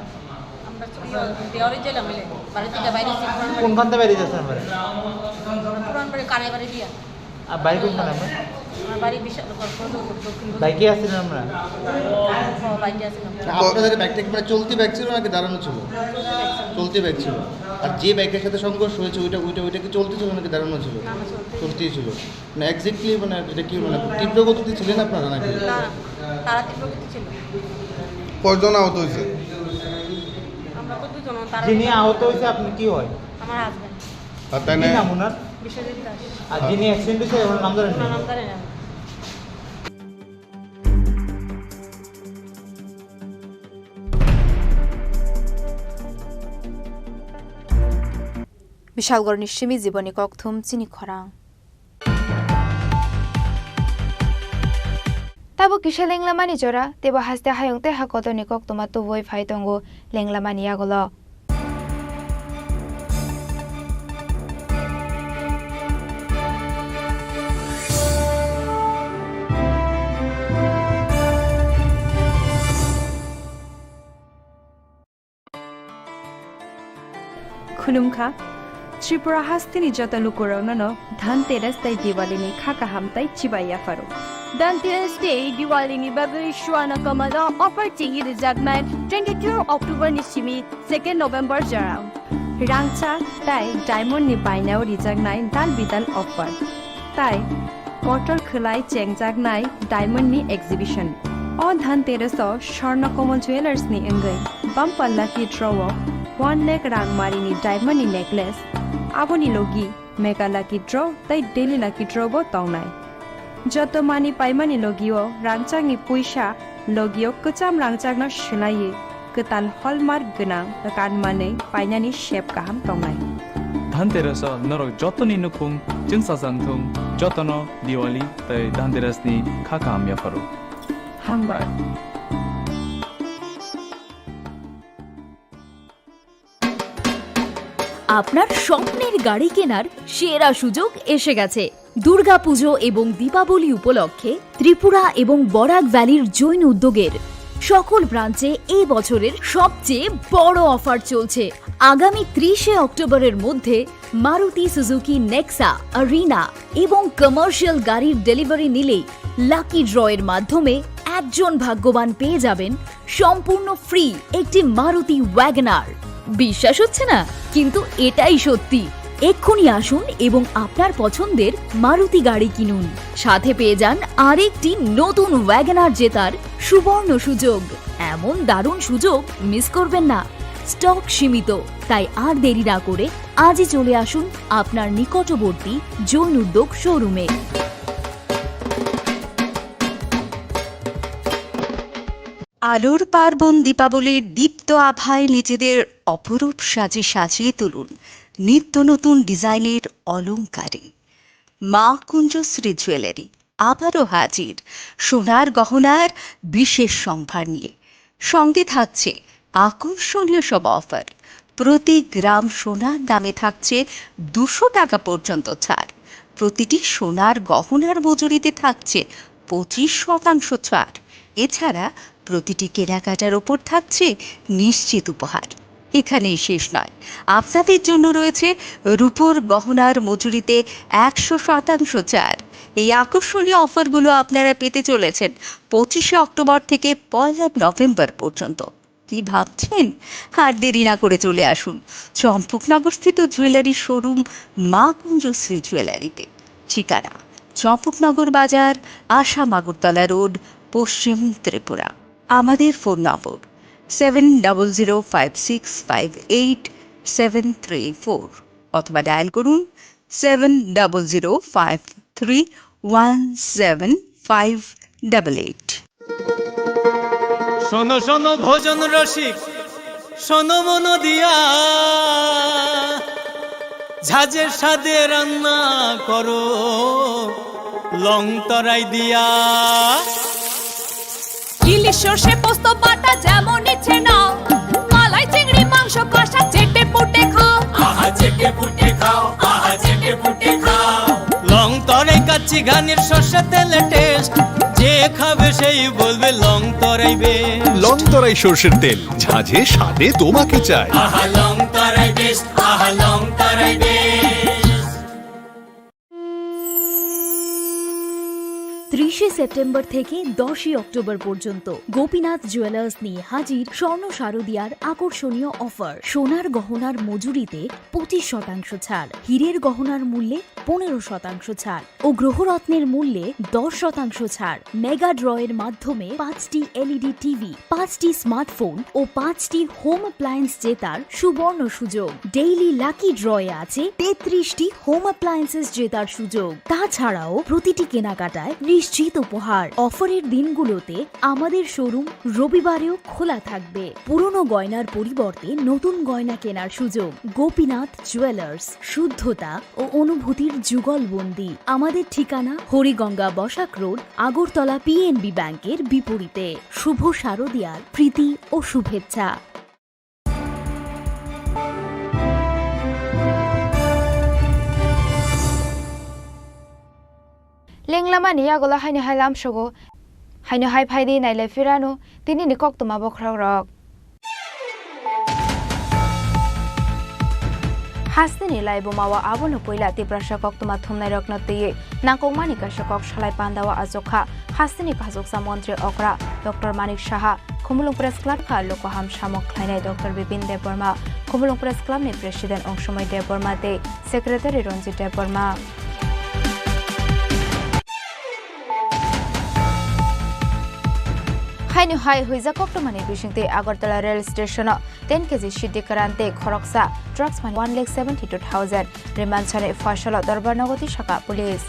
আমরা ইয়ে, দেওয়ালি জেলা মিলে, বাড়ি থেকে বাইরে এসে কোন কোনখান থেকে বাইরে যাচ্ছেন আপনারা? পুরান বাড়ি, কানাই বাড়ি দিয়া। আর বাড়ি কোনখানে আপনার? আমার বাড়ি বিশাল, দক্ষিণ বগুড়া। বাইকে আসছিলেন আপনারা? হ্যাঁ, বাইকে আসছিলাম। না, আপনাদের বাইকটা কি মানে চলতি বাইক ছিল নাকি দাঁড়ানো ছিল? চলতি বাইক ছিল। আর যে বাইকের সাথে সংঘর্ষ হয়েছে, ওইটা, ওইটা, ওইটা কি চলতি ছিল নাকি দাঁড়ানো ছিল? না, না, চলতি। চলতি ছিল। মানে এক্স্যাক্টলি মানে এটা কি মানে তীব্র গতিতে ছিলেন আপনারা নাকি? না, না, তারা তীব্র গতি ছিল। কয়জন আহত হয়েছে? আমরা তো দুজন, তারা যিনি আহত হয়েছে, আপনি কি হয়? আমার হাজবেন্ড। আর তাই কি না নাম ওনার? বিশ্বজিৎ দাস। আর যিনি অ্যাক্সিডেন্ট হয়েছে, ওনার নাম জানেন? ওনার নাম জানি না। Bishalgorni simi jiboni kokthum chini khorang. Tabuk kisa lenglamani jora, teibo haste hayung tei ha kotorni koktwma tubui phai tongo lenglamani yagulo. Khulumkha, Tripura hasteni joto lukurokno no Dhanteras tei Diwali ni kha kaham tei chibai yapharo. Dhanteras tei Diwali ni bagwi Swarna Kamal o offer chengwi rwjaknai twenty-two October ni simi second November jora. Rangchak tei diamond ni bainao rijaknai dal bidal offer. Tai kotor khwlai chengjaknai diamond ni exhibition. O Dhanteras o Swarna Kamal Jewellers ni wngwi bumper lucky draw o one lakh rang mari ni diamond ni necklace, aboni logi mega lucky draw tei daily lucky draw bo tongnai. Joto mani paimani logio rangchakni puisa logio kwcham rangchakno swlaiwi kwtal hallmark gwnang kanmanwi painani sep kaham tongnai. Dhanteras o norok jotoni nukhung chwngsajak thung, jotono Diwali tei Dhanteras ni kha kaham yapharo. Hambai. আপনার স্বপ্নের গাড়ি কেনার সেরা সুযোগ এসে গেছে। দুর্গাপুজো এবং দীপাবলি উপলক্ষে ত্রিপুরা এবং বরাক ভ্যালির জৈন উদ্যোগের সকল ব্রাঞ্চে এই বছরের সবচেয়ে বড় অফার চলছে। আগামী ত্রিশে অক্টোবরের মধ্যে মারুতি সুজুকি নেক্সা, আরিনা এবং কমার্শিয়াল গাড়ির ডেলিভারি নিলেই লাকি ড্রয়ের মাধ্যমে একজন ভাগ্যবান পেয়ে যাবেন সম্পূর্ণ ফ্রি একটি মারুতি ওয়াগনার। বিশ্বাস হচ্ছে না, কিন্তু এটাই সত্যি। এক্ষুনি আসুন এবং আপনার পছন্দের মারুতি গাড়ি কিনুন, সাথে পেয়ে যান আরেকটি নতুন ওয়াগনার জেতার সুবর্ণ সুযোগ। এমন দারুণ সুযোগ মিস করবেন না। স্টক সীমিত, তাই আর দেরি না করে আজই চলে আসুন আপনার নিকটবর্তী জৈন উদ্যোগ শোরুমে। আলোর পার্বণ দীপাবলির দীপ্ত আভায় নিজেদের অপরূপ সাজে সাজিয়ে তুলুন নিত্য নতুন ডিজাইনের অলংকারে। মা কুঞ্জশ্রী জুয়েলারি আবারও হাজির সোনার গহনার বিশেষ সম্ভার নিয়ে। সঙ্গে থাকছে আকর্ষণীয় সব অফার। প্রতি গ্রাম সোনার দামে থাকছে দুশো টাকা পর্যন্ত ছাড়। প্রতিটি সোনার গহনার মজুরিতে থাকছে পঁচিশ শতাংশ ছাড়। এছাড়া প্রতিটি কেনাকাটার ওপর থাকছে নিশ্চিত উপহার। এখানেই শেষ নয়, আপনাদের জন্য রয়েছে রূপোর গহনার মজুরিতে একশো শতাংশ ছাড়। এই আকর্ষণীয় অফারগুলো আপনারা পেতে চলেছেন পঁচিশে অক্টোবর থেকে পয়লা নভেম্বর পর্যন্ত। কি ভাবছেন? আর দেরি না করে চলে আসুন চম্পকনগর স্থিত জুয়েলারি শোরুম মা কুঞ্জশ্রী জুয়েলারিতে। ঠিকানা: চম্পকনগর বাজার, আসাম আগরতলা রোড, পশ্চিম ত্রিপুরা। আমাদের ফোন নম্বর seven double zero five six five eight seven three four, অথবা ডায়াল করুন seven double zero five three one seven five double eight. শোনো শোনো ভোজন রসিক, শোনো মন দিয়া, ঝাঁঝের স্বাদে রান্না করো। লং তরাই দিয়া। ইলিশ সর্ষে পোস্ত বাটা যেমন ইচ্ছে নাও, মালাই চিংড়ি মাংস কষা চেটে পুটে খাও। আহা চেটে পুটে খাও, আহা চেটে পুটে খাও। লং তরাই কাচ্চি ঘানির সর্ষে তেলে টেস্ট, যে খাবে সেই বলবে লং তরাই বেস্ট। লং তরাই সর্ষের তেল, ঝাঁঝে স্বাদে তোমাকে চাই। আহা লং তরাই বেস্ট, আহা লং তরাই বেস্ট। ত্রিশে সেপ্টেম্বর থেকে দশই অক্টোবর পর্যন্ত গোপীনাথ জুয়েলার্স নিয়ে হাজির স্বর্ণ শারদিয়ার আকর্ষণীয় অফার। সোনার গহনার মজুরিতে পঁচিশ শতাংশ ছাড়, হীরের গহনার মূল্যে পনেরো শতাংশ ছাড় ও গ্রহরত্নের মূল্যে দশ শতাংশ ছাড়। মেগা ড্রয়ের মাধ্যমে পাঁচটি এলইডি টিভি, পাঁচটি স্মার্টফোন ও পাঁচটি হোম অ্যাপ্লায়েন্স জেতার সুবর্ণ সুযোগ। ডেইলি লাকি ড্রয়ে আছে তেত্রিশটি হোম অ্যাপ্লায়েন্সেস জেতার সুযোগ। তাছাড়াও প্রতিটি কেনাকাটায় নিশ্চিত উপহার। অফারের দিনগুলোতে আমাদের শোরুম রবিবারেও খোলা থাকবে। পুরনো গয়নার পরিবর্তে নতুন গয়না কেনার সুযোগ। গোপীনাথ জুয়েলার্স, শুদ্ধতা ও অনুভূতির যুগলবন্দি। আমাদের ঠিকানা হরিগঙ্গা বসাক রোড, আগরতলা পিএনবি ব্যাংকের বিপরীতে। শুভ শারদিয়ার প্রীতি ও শুভেচ্ছা। Lenglamani yagulo haino hai lamsogo, haino hai phaidi nailai phirano tinini koktwma bokhorokrok. Hasteni laibumao abono puila Tiprasa koktwma thumnairokno twiwi nangkukmani kaisa kok salai pandao achukha hasteni khachuksa montri okra Doctor Manik Saha. Khumulwng Press Club kha lukuham samung khlainai Doctor Bipin Debbarma, Khumulwng Press Club ni President Ongsomoi Debbarma tei Secretary Ranjit Debbarma. Haino hai huijak koktwmani bisingtwi Agartala rail station o ten K G siddi kwran tei khoroksa drugs mani one lakh seventy two thousand. Rimansani phoisalo dorbar nogoti saka police.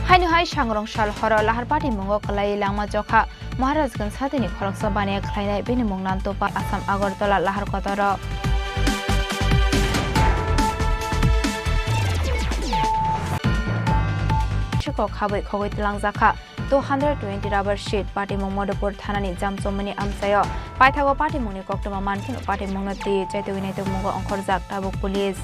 Haino hai sangrong sal horo lahar pati mungo kwlai langma chokha Maharajganj satini khoroksa baniya khlainai bini mung Nantopa Assam Agartala lahar kotoro. Sikok habwi khogwi tlangjak kha two hundred twenty rubber sheet patimung Madhupur thanani Jamchomoni amchaio. Paithago patimungni koktwma mankhe patimungno twi chaitogwi naitokmungo ongkhorjak tabuk police.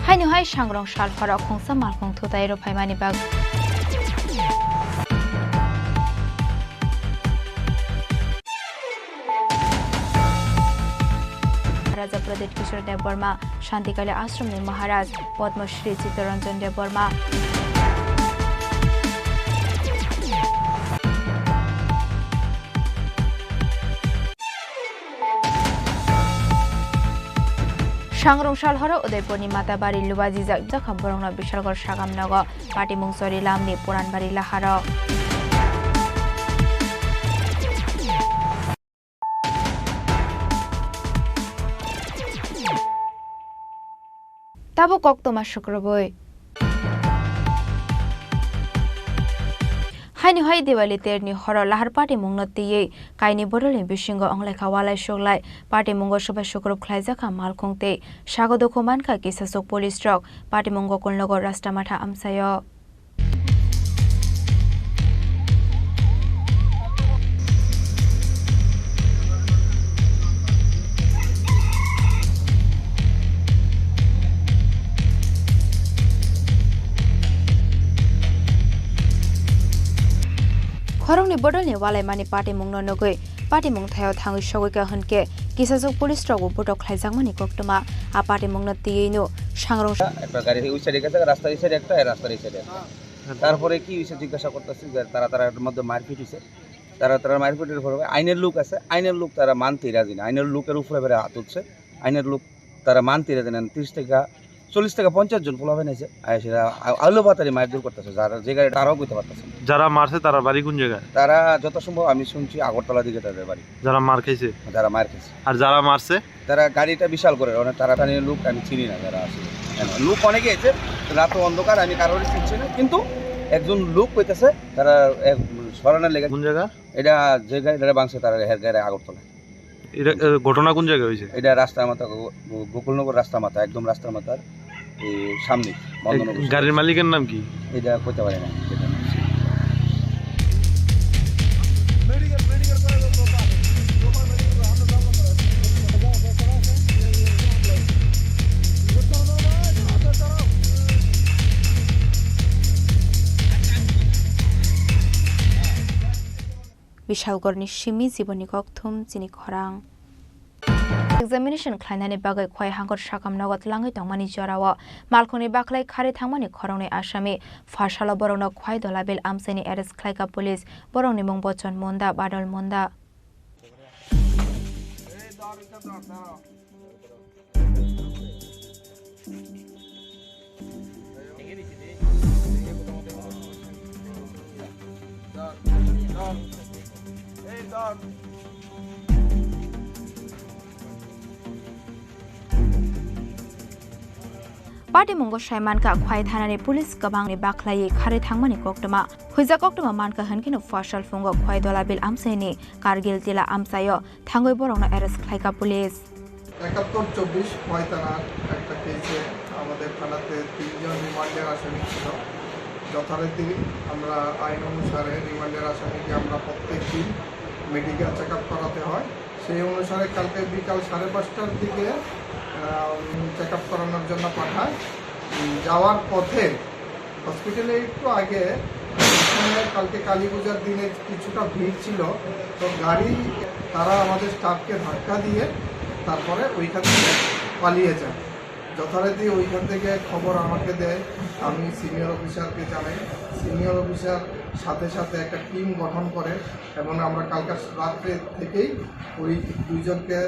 Haino hai sangrong sal horo khungsa malkhung thutai rwphaimani bagwi. Raja Pradip Kishore Debbarma, Shantikali Ashramni Maharaj, Padma Shri Chittaranjan Debbarma. Sangrong sal horo Udaipurni Matabari Lubajijak jakha borokno Bishalgarh Sagam nogo patimung Chorilamni Puranbari laharo. Tabuk koktwma sukrubwi. Haino hai Diwali terni horo lahar patimungno twiwi kaini bodolni bisingo wnglaikha walai suglai. Patimungo subai sukrub khlaijakha malkhung tei sago dukhu mankha kisasuk police rok. Patimung Gokulnagar Rastamatha amchaio. Khoroknwi bodolni walaimani patimungno nugwi patimung thaio thangwi sogwi kha hwnkhe kisasuk police rokbo botok khlaijakmani koktwma. A patimungno twiwi no sangrong একটা গাড়ি ওই সাইডে গেছে, রাস্তার এই সাইডে একটা, এই রাস্তার এই সাইডে একটা। তারপরে কি হয়েছে জিজ্ঞাসা করতেছি যে তারা, তারা এর মধ্যে মারপিট হয়েছে, তারা, তারা মারপিটের পরে আইনের লোক আছে, আইনের লোক তারা মানতে রাজি না, আইনের লোকের উপরে ফেরে হাত উঠছে, আইনের লোক তারা মানতে রাজি না। তিরিশ টাকা চল্লিশ থেকে পঞ্চাশ জন পোলাপান আছে, আর সেটা আ-, আলু পাতারি মারধর করতেছে, যারা যে গাড়ি তারাও করতে পারতেছে না। যারা মারছে তারা বাড়ি কোন জায়গায়? তারা যত সম্ভব আমি শুনছি আগরতলা দিকে তাদের বাড়ি। যারা মার খাইছে? যারা মার খাইছে। আর যারা মারছে? তারা গাড়িটা বিশাল করে, মানে তারা টানি লোক আমি চিনি না যারা আছে। হ্যাঁ, লোক অনেকে আছে, রাত অন্ধকার আমি কারোরই চিনছি না, কিন্তু একজন লোক কইতেছে তারা এক সরানোর লেগে। কোন জায়গা? এটা যে গাড়ি, এটা বাংছে তারা হের গাড়ি আগরতলা। এটা, এ, ঘটনা কোন জায়গায় হয়েছে? এটা রাস্তার মাথা, গো-, গো-, গোকুলনগর রাস্তার মাথা, একদম রাস্তার মাথার এই সামনে, এ, বন্দনগর। গাড়ির মালিকের নাম কি? এটা কইতে পারি না, সেটা। Bishalgorni simi jiboni kokthum chini khorang. Examination khlainani bagwi Khwai hangkor sakam nogo tlangwi tongmani jorao malkhungni bakhlai kharwi thangmani khoroknwi asami. Pharsalo borokno Khwai Dolabil amchaini arrest khlaikha police. Borokni mung Bochon Munda, Badol Munda. Patimungo sai mankha, Khwai thanani police kwbangni bakhlaiwi kharwi thangmani koktwma. Huijak koktwma mankha hwnkhe no Pharsal phungo Khwai Dolabil amchaini Kargil Tila amchaio thangwi borokno arrest khlaikha police. একাত্তর চব্বিশ খোয়াই থানার একটা কেসে আমাদের থানাতে তিনজন রিমান্ডের আসামি ছিল। যথারীতি আমরা আইন অনুসারে রিমান্ডের আসামিকে আমরা প্রত্যেক দিন মেডিকেল চেক আপ করাতে হয়। সেই অনুসারে কালকে বিকাল সাড়ে পাঁচটার দিকে চেক আপ করানোর জন্য পাঠায়। উম, যাওয়ার পথে হসপিটালে একটু আগে, ওখানে কালকে কালী পূজার দিনে কিছুটা ভিড় ছিল, তো গাড়ি, তারা আমাদের স্টাফকে ধাক্কা দিয়ে তারপরে ওইখান থেকে পালিয়ে যায়। যথারীতি ওইখান থেকে খবর আমাকে দেয়, আমি সিনিয়র অফিসারকে জানাই। সিনিয়র অফিসার সাথে সাথে একটা টিম গঠন করে এবং আমরা কালকে রাত্রে থেকেই ওই দুইজনকে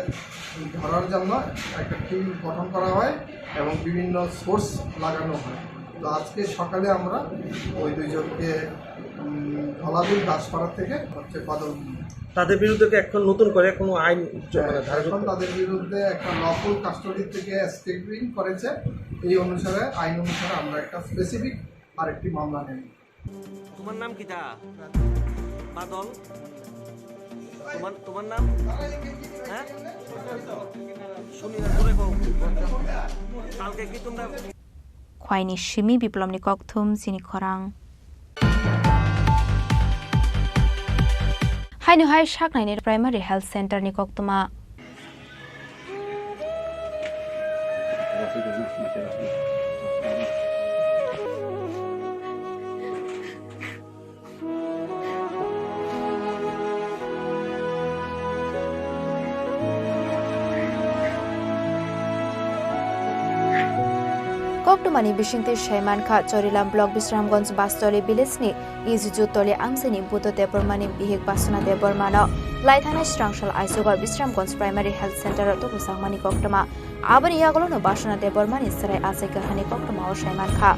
ধরার জন্য একটা টিম গঠন করা হয় এবং বিভিন্ন সোর্স লাগানো হয়। তো আজকে সকালে আমরা ওই দুইজনকে, উম, ধলাবিল দাসপাড়া থেকে হচ্ছে বাদল। তাদের বিরুদ্ধে কি এখন নতুন করে কোনো আইন চ-, হ্যাঁ, মানে ধারা এখন করতে তাদের বিরুদ্ধে একটা লফুল কাস্টডি থেকে এসকেপিং করেছে, এই অনুসারে, আইন অনুসারে আমরা একটা স্পেসিফিক আরেকটি মামলা নেব। তোমার নাম কিতা? বাদল? তোমার, তোমার নাম? হ্যাঁ? শুনি না, জোরে কও। কালকে কি তোমরা Khwaini simi Biplomni kokthum chini khorang. Haino hai saknaini Primary Health Center ni koktwma. Koktwmani bisingtwi sai mankha, Chorilam Block Bisramganj Bastoli Village ni Izuju Toli amchaini Buddha Debbarmani bihik Basuna Debbarmano laithanai srangsal aichugo Bisramganj Primary Health Center o tubujakmani koktwma. Aboni yagulono Basuna Debbarmani chwrai achai kahani koktwmao sai mankha.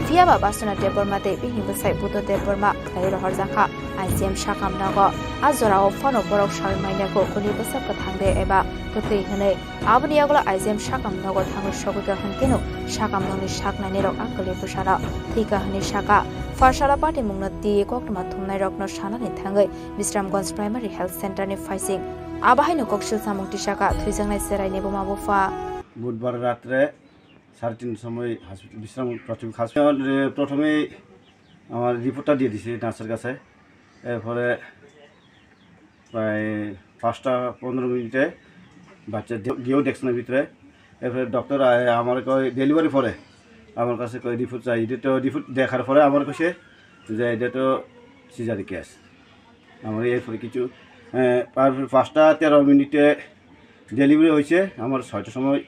Phiyaba Basuna Debbarma tei bini bwsai Buddha Debbarma khlaiwi rohorjakha I G M sakam nogo. A jorao phano borok sawi manya kho kuli bwsa kwthang de eba kwtwi hwnwi. Aboni yagulo I G M sakam nogo thangwi sogwikha hwnkhe no sakam nokni sak nainai rok a kwlwi bwsano thwikha hwnwi sakha. Pharsala patimungno twiwi koktwma thumnai rokno sanani thangwi Bisramganj Primary Health Center ni phaising. Abo haino koksil samung tisaka thwijaknai chwraini buma bupha. বুধবার রাত্রে সাড়ে তিনটার সময় হসপিটাল, বিশ্রাম প্রাথমিক হাসপাতাল, এ, প্রথমেই আমার রিপোর্টটা দিয়ে দিছি নার্সের কাছে। এরপরে প্রায় পাঁচটা পনেরো মিনিটে বাচ্চা দে-, গিয়েও দেখছে না ভিতরে। এরপরে ডক্টর আ-, আমার কয় ডেলিভারি পরে আমার কাছে কয় রিপোর্ট চাই। এটা তো রিপোর্ট দেখার পরে আমার কাছে যে এটা তো সিজারি কেস। আমার এরপরে কিছু, এ, আর পাঁচটা তেরো মিনিটে ডেলিভারি হয়েছে, আমার ছয়টার সময়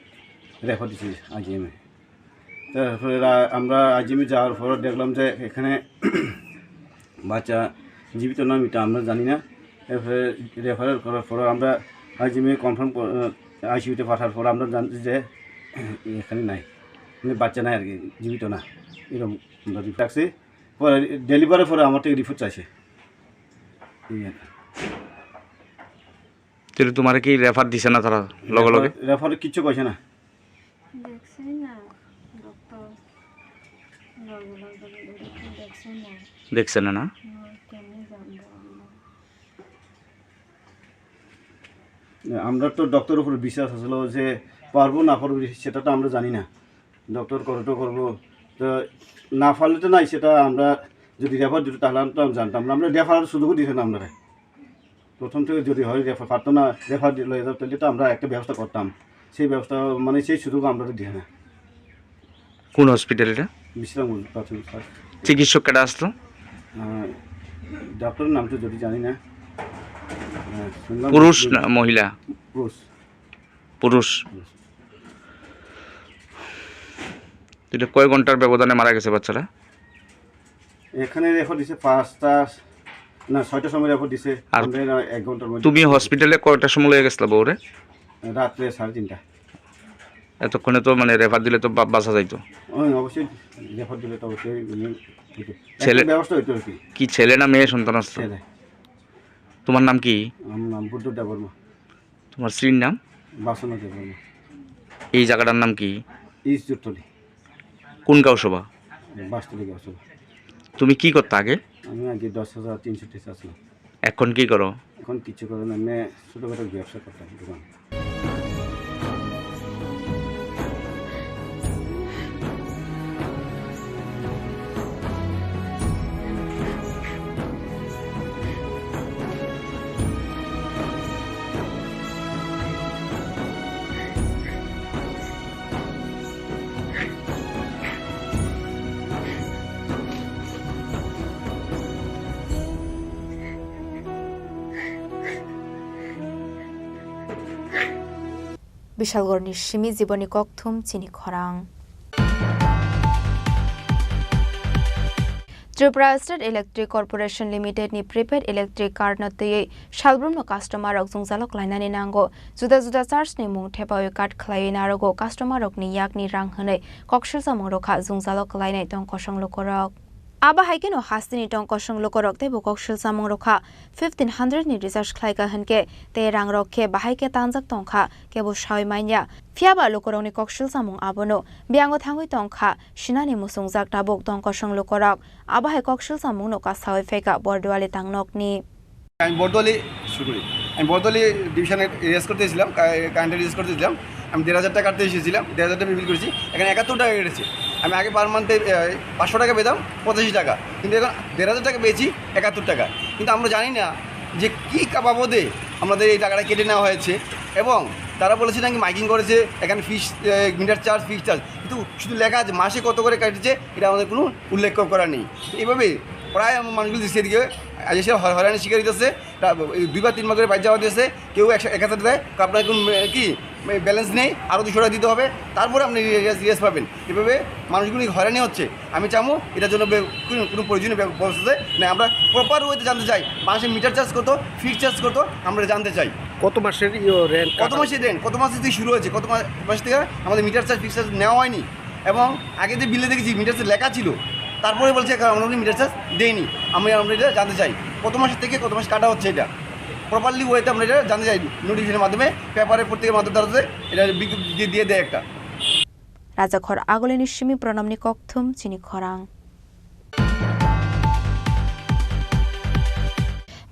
রেফার দিছে আইজিএমে। তারপরে রা-, আমরা আইজিএমে যাওয়ার পর দেখলাম যে এখানে বাচ্চা জীবিত না মৃত আমরা জানি না। এরপরে রেফারেল করার পর আমরা আইজিএমে কনফার্ম কর-, আইসিইউতে পাঠার পর আমরা জানছি যে এখানে নাই। মানে বাচ্চা নাই আর কি, জীবিত না, এরকম আমরা রিপোর্ট রাখছি। পরে ডেলিভারির পরে আমার থেকে রিপোর্ট চাইছে। এই আর কি। তাহলে তোমারে কি রেফার দিছে না তারা লগে লগে? রেফার, রেফার কিচ্ছু কইছে না। দেখছি না, ডক্টর লগে লগে দেখছি না। দেখছে না, না? না, কেমনে জানবো আমরা? আমরা তো ডক্টর উপরে বিশ্বাস আসলে যে পারবো না পারবো সেটা তো আমরা জানি না। ডক্টর করে তো করবো, তো না পারলে তো নাই, সেটা আমরা যদি রেফার দিত তাহলে আমরা তো জানতাম না, আমরা রেফার সুযোগও দিছে না আমরা। প্রথম থেকে যদি হয় রেফার পারতো না, রেফার লয়ে যাও, তাহলে তো আমরা একটা ব্যবস্থা করতাম। সেই ব্যবস্থা, মানে, সেই সুযোগ আমরা তো দিছে না। কোন হসপিটাল এটা? বিশ্রামগঞ্জ প্রাথমিক স্বাস্থ্য। চিকিৎসক কেটা আসলো? আহ, ডাক্তারের নাম তো যদি জানি না। আহ, শুনলাম পুরুষ যে না মহিলা? পুরুষ। পুরুষ। পুরুষ। এটা কয় ঘন্টার ব্যবধানে মারা গেছে বাচ্চাটা? এখানে রেফার দিছে পাঁচটা, না, ছয়টার সময় রেফার দিছে। আর আমরা এরা এক ঘন্টার মধ্যে তুমি হসপিটালে কয়টার সময় লয়ে গেছিলা বউরে? রাত্রে সাড়ে তিনটা। এতক্ষণে তো মানে রেফার দিলে তো বা-, বাঁচা যাইতো। ওই অবশ্যই রেফার দিলে তো অবশ্যই উনি হইতো। ছেলে একটা ব্যবস্থা হইতো আর কি। কি ছেলে না মেয়ে সন্তান আসতো? ছেলে। তোমার নাম কি? আমার নাম বুদ্ধ দেববর্মা। তোমার স্ত্রীর নাম? বাসনা দেববর্মা। এই জায়গাটার নাম কি? ইস্ট জোরতলি। কোন গাঁও সভা? বাসতলি গাঁও সভা। তুমি কি করতে আগে? আমি আগে দশ হাজার তিনশো টেসা ছিলাম। এখন কি করো? এখন কিছু করে না, এমনি ছোটোখাটো ব্যবসা করতাম, দোকান। Bishalgorni simi jiboni kokthum chini khorang. Tripura State Electric Corporation Limited ni prepaid electric card no twiwi salbrumno customer rok jwngjalo klainani nango. Juda juda charge ni mung thepawi cut khlaiwi narogo customer rokni yakni rang hwnwi koksilsamung rokha jwngjalo klainai tong kosong lukurok. Abo hai kheno hasteni tong kosong lukurok teibo koksilsamung rokha fifteen hundred ni recharge khlaika hwnkhe tei rang rok khe bahai khe tangjak tongkha kebo sawi manya. Phiyaba lukurokni koksilsamung abono biyango thangwi tongkha sinani muchungjak tabuk tong kosong lukurok. Abo hai koksilsamungno kasawi phaikha Borduali tangnokni. আমি বর্দোয়ালি, শুরু করি। আমি বর্দোয়ালি ডিভিশনে রেস করতে এসেছিলাম, কা-, কারেন্টের রেস করতে এসেছিলাম। আমি দেড় হাজার টাকা কাটতে এসেছিলাম, দেড় হাজার টাকা বিল করেছি। এখানে একাত্তর টাকা কেটেছে। আমি আগে পার মান্থে, এ, পাঁচশো টাকা পেতাম, পঁচাশি টাকা। কিন্তু এখন দেড় হাজার টাকা পেয়েছি, একাত্তর টাকা। কিন্তু আমরা জানি না যে কী কা-, বাবদে আমাদের এই টাকাটা কেটে নেওয়া হয়েছে। এবং তারা বলেছে নাকি মাইকিং করেছে, এখানে ফিস, এ, মিটার চার্জ, ফিক্স চার্জ। কিন্তু শুধু লেখা আছে মাসে কত করে কেটেছে, এটা আমাদের কোনো উল্লেখ করা নেই। এইভাবে প্রায় আমার মানুষগুলো দিচ্ছে এদিকে, আজ এসে হয়-, হয়রানির শিকার হইতেছে। তা এই দুইবার তিনবার করে বাইর যাওয়া দিয়েছে, কেউ একশো, এক হাজার দেয়, কেউ আপনার এখন, এ, কি, এ, ব্যালেন্স নেই, আরও দুশো টাকা দিতে হবে, তারপরে আপনি রেস, রেস পাবেন। এভাবে মানুষগুলি হয়রানি হচ্ছে। আমি চাবো এটার জন্য বে-, কোনো, কোনো প্রয়োজনীয় ব্য-, ব্যবস্থা দেয়। না, আমরা প্রপার ওয়েতে জানতে চাই, মাসে মিটার চার্জ কত, ফিক্স চার্জ কত, আমরা জানতে চাই। কত মাসের ইয়ে রেন্ট কত কাটা? মাসের রেন্ট, কত মাস থেকে শুরু হয়েছে, কত মা-, মাস থেকে আমাদের মিটার চার্জ, ফিক্স চার্জ নেওয়া হয়নি? এবং আগে যে বিলে দেখেছি মিটার চার্জ লেখা ছিল, তারপরে বলছে, "এখন আমরা মিটার চার্জ দেইনি, আমি, আমরা এটা জানতে চাই কত মাস থেকে কত মাস কাটা হচ্ছে এটা।" প্রপারলি ওয়েতে আমরা এটা জানতে চাই, নোটিফিকেশনের মাধ্যমে, পেপারে, প্রত্যেকের মাধ্যমে তারা এটা বিজ্ঞপ্তি দিয়ে, দিয়ে দেয় একটা। Rajakhor Agulini simi Pranamni kokthum chini khorang.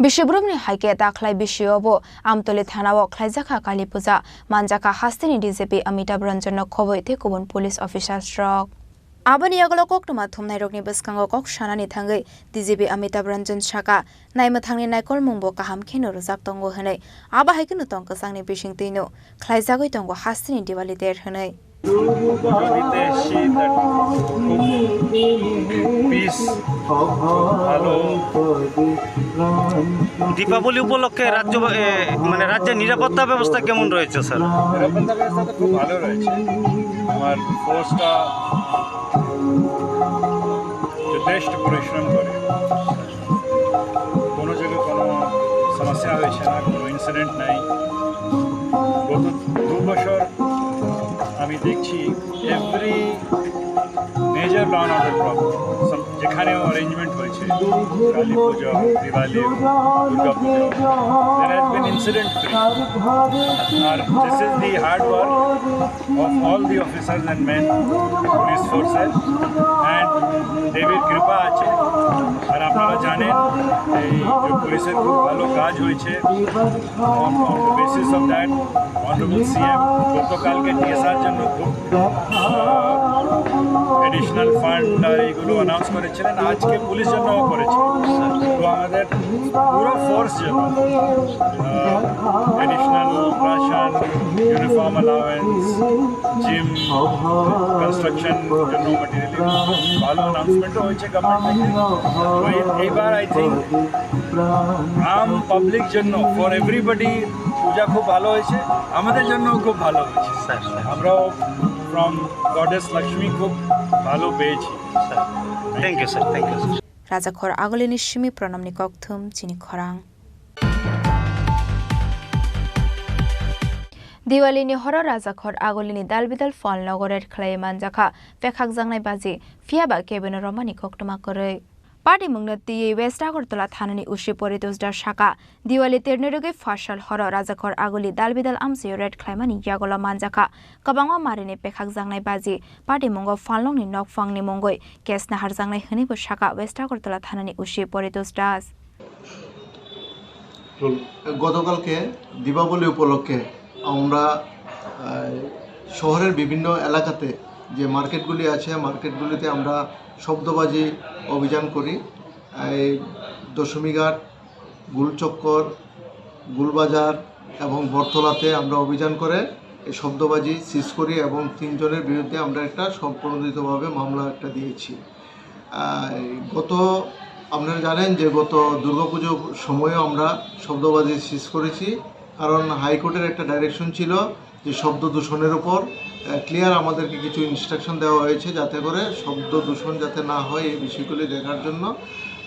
Bisibrumni hai khe dakhlai bisio bo Amtoli thanao khlaijakha Kali Puja, manjakha hasteni D G P Amitabh Ranjanno khobwi tei kubun police officers rok. Aboni yagulo koktwma thumnairokni bwskango kok sanani thangwi D G P Amitabh Ranjan saka, naimwthangni naikolmungbo kaham kheno rwjak tongo hwnwi, abo hai kheno tong kwchangni bisingtwino khlaijagwi tongo hasteni Diwali der hwnwi. পৃথিবীতে শীত এখন খুব পিস, খুব ভালো। দীপাবলি উপলক্ষে রাজ্য বা-, এ, মানে রাজ্যের নিরাপত্তা ব্যবস্থা কেমন রয়েছে, স্যার? নিরাপত্তা ব্যবস্থা তো খুব ভালো রয়েছে। আমার ফোর্সটা যথেষ্ট পরিশ্রম করে। কোনো জায়গায় কোনো সমস্যা হয়েছে না, কোনো ইনসিডেন্ট নাই। গত দু বছর আমি দেখছি every major law and order problem, যেখানেও অ্যারেঞ্জমেন্ট হয়েছে, কালী পুজো, দিওয়ালি, দুর্গা পুজো, there has been incident free. R this is the hard work of all the officers and men, police forces, and দেবীর কৃপা আছে। আর আপনারা জানেন, এই যে পুলিশের খুব ভালো কাজ হয়েছে। On the basis of that, honourable CM গতকালকে টিএসআর জন্য খুব অ্যাডিশনাল ফান্ড আর এইগুলো অ্যানাউন্স করেছিলেন, আজকে পুলিশ জন্যও করেছে। তো আমাদের পুরো ফোর্স জন্য additional ration, uniform allowance, gym, construction জন্য মেটেরিয়াল, ভালো অ্যানাউন্সমেন্টও হয়েছে গভর্নমেন্ট থেকে। তো এই- এইবার আই থিঙ্ক আম পাবলিক জন্য, ফর এভরিবডি, পূজা খুব ভালো হয়েছে, আমাদের জন্য খুব ভালো হয়েছে। Sir, sir. আমরাও ফ্রম গডেস লক্ষ্মী খুব ভালো পেয়েছি। Sir, thank you sir, thank you sir. Rajakhor Agulini simi pranamni kokthum chini khorang. Diwalini horo Rajakhor Agulini dalbidal phalnogo ret khlaiwi manjakha pekhakjaknai baji, phiyaba kebeno romani koktwma kwrwi. Patimungno twiwi West Agartala thanani usi Paritosh Das saka, Diwali terni rwgwi phasal horo Rajakhor Aguli dalbidal amchaio ret khlaimani yagulo manjakha kwbangma marini pekhakjaknai baji, patimungo phalnokni nokphangni mungwi case naharjaknai hwnwibo saka West Agartala thanani usi Paritosh Das. গতকালকে দীপাবলি উপলক্ষে আমরা, আহ, শহরের বিভিন্ন এলাকাতে যে মার্কেটগুলি আছে, মার্কেটগুলিতে আমরা শব্দবাজি অভিযান করি। এই দশমীঘাট, গুলচক্কর, গুলবাজার এবং বটতলাতে আমরা অভিযান করে এই শব্দবাজি সিজ করি এবং তিনজনের বিরুদ্ধে আমরা একটা স্বপ্রণোদিতভাবে মামলা একটা দিয়েছি। আহ, গত, আপনারা জানেন যে গত দুর্গাপুজোর সময়ও আমরা শব্দবাজি সিজ করেছি, কারণ হাইকোর্টের একটা ডাইরেকশন ছিল যে শব্দ দূষণের উপর, আহ, ক্লিয়ার আমাদেরকে কিছু ইনস্ট্রাকশন দেওয়া হয়েছে যাতে করে শব্দ দূষণ যাতে না হয় এই বিষয়গুলি দেখার জন্য।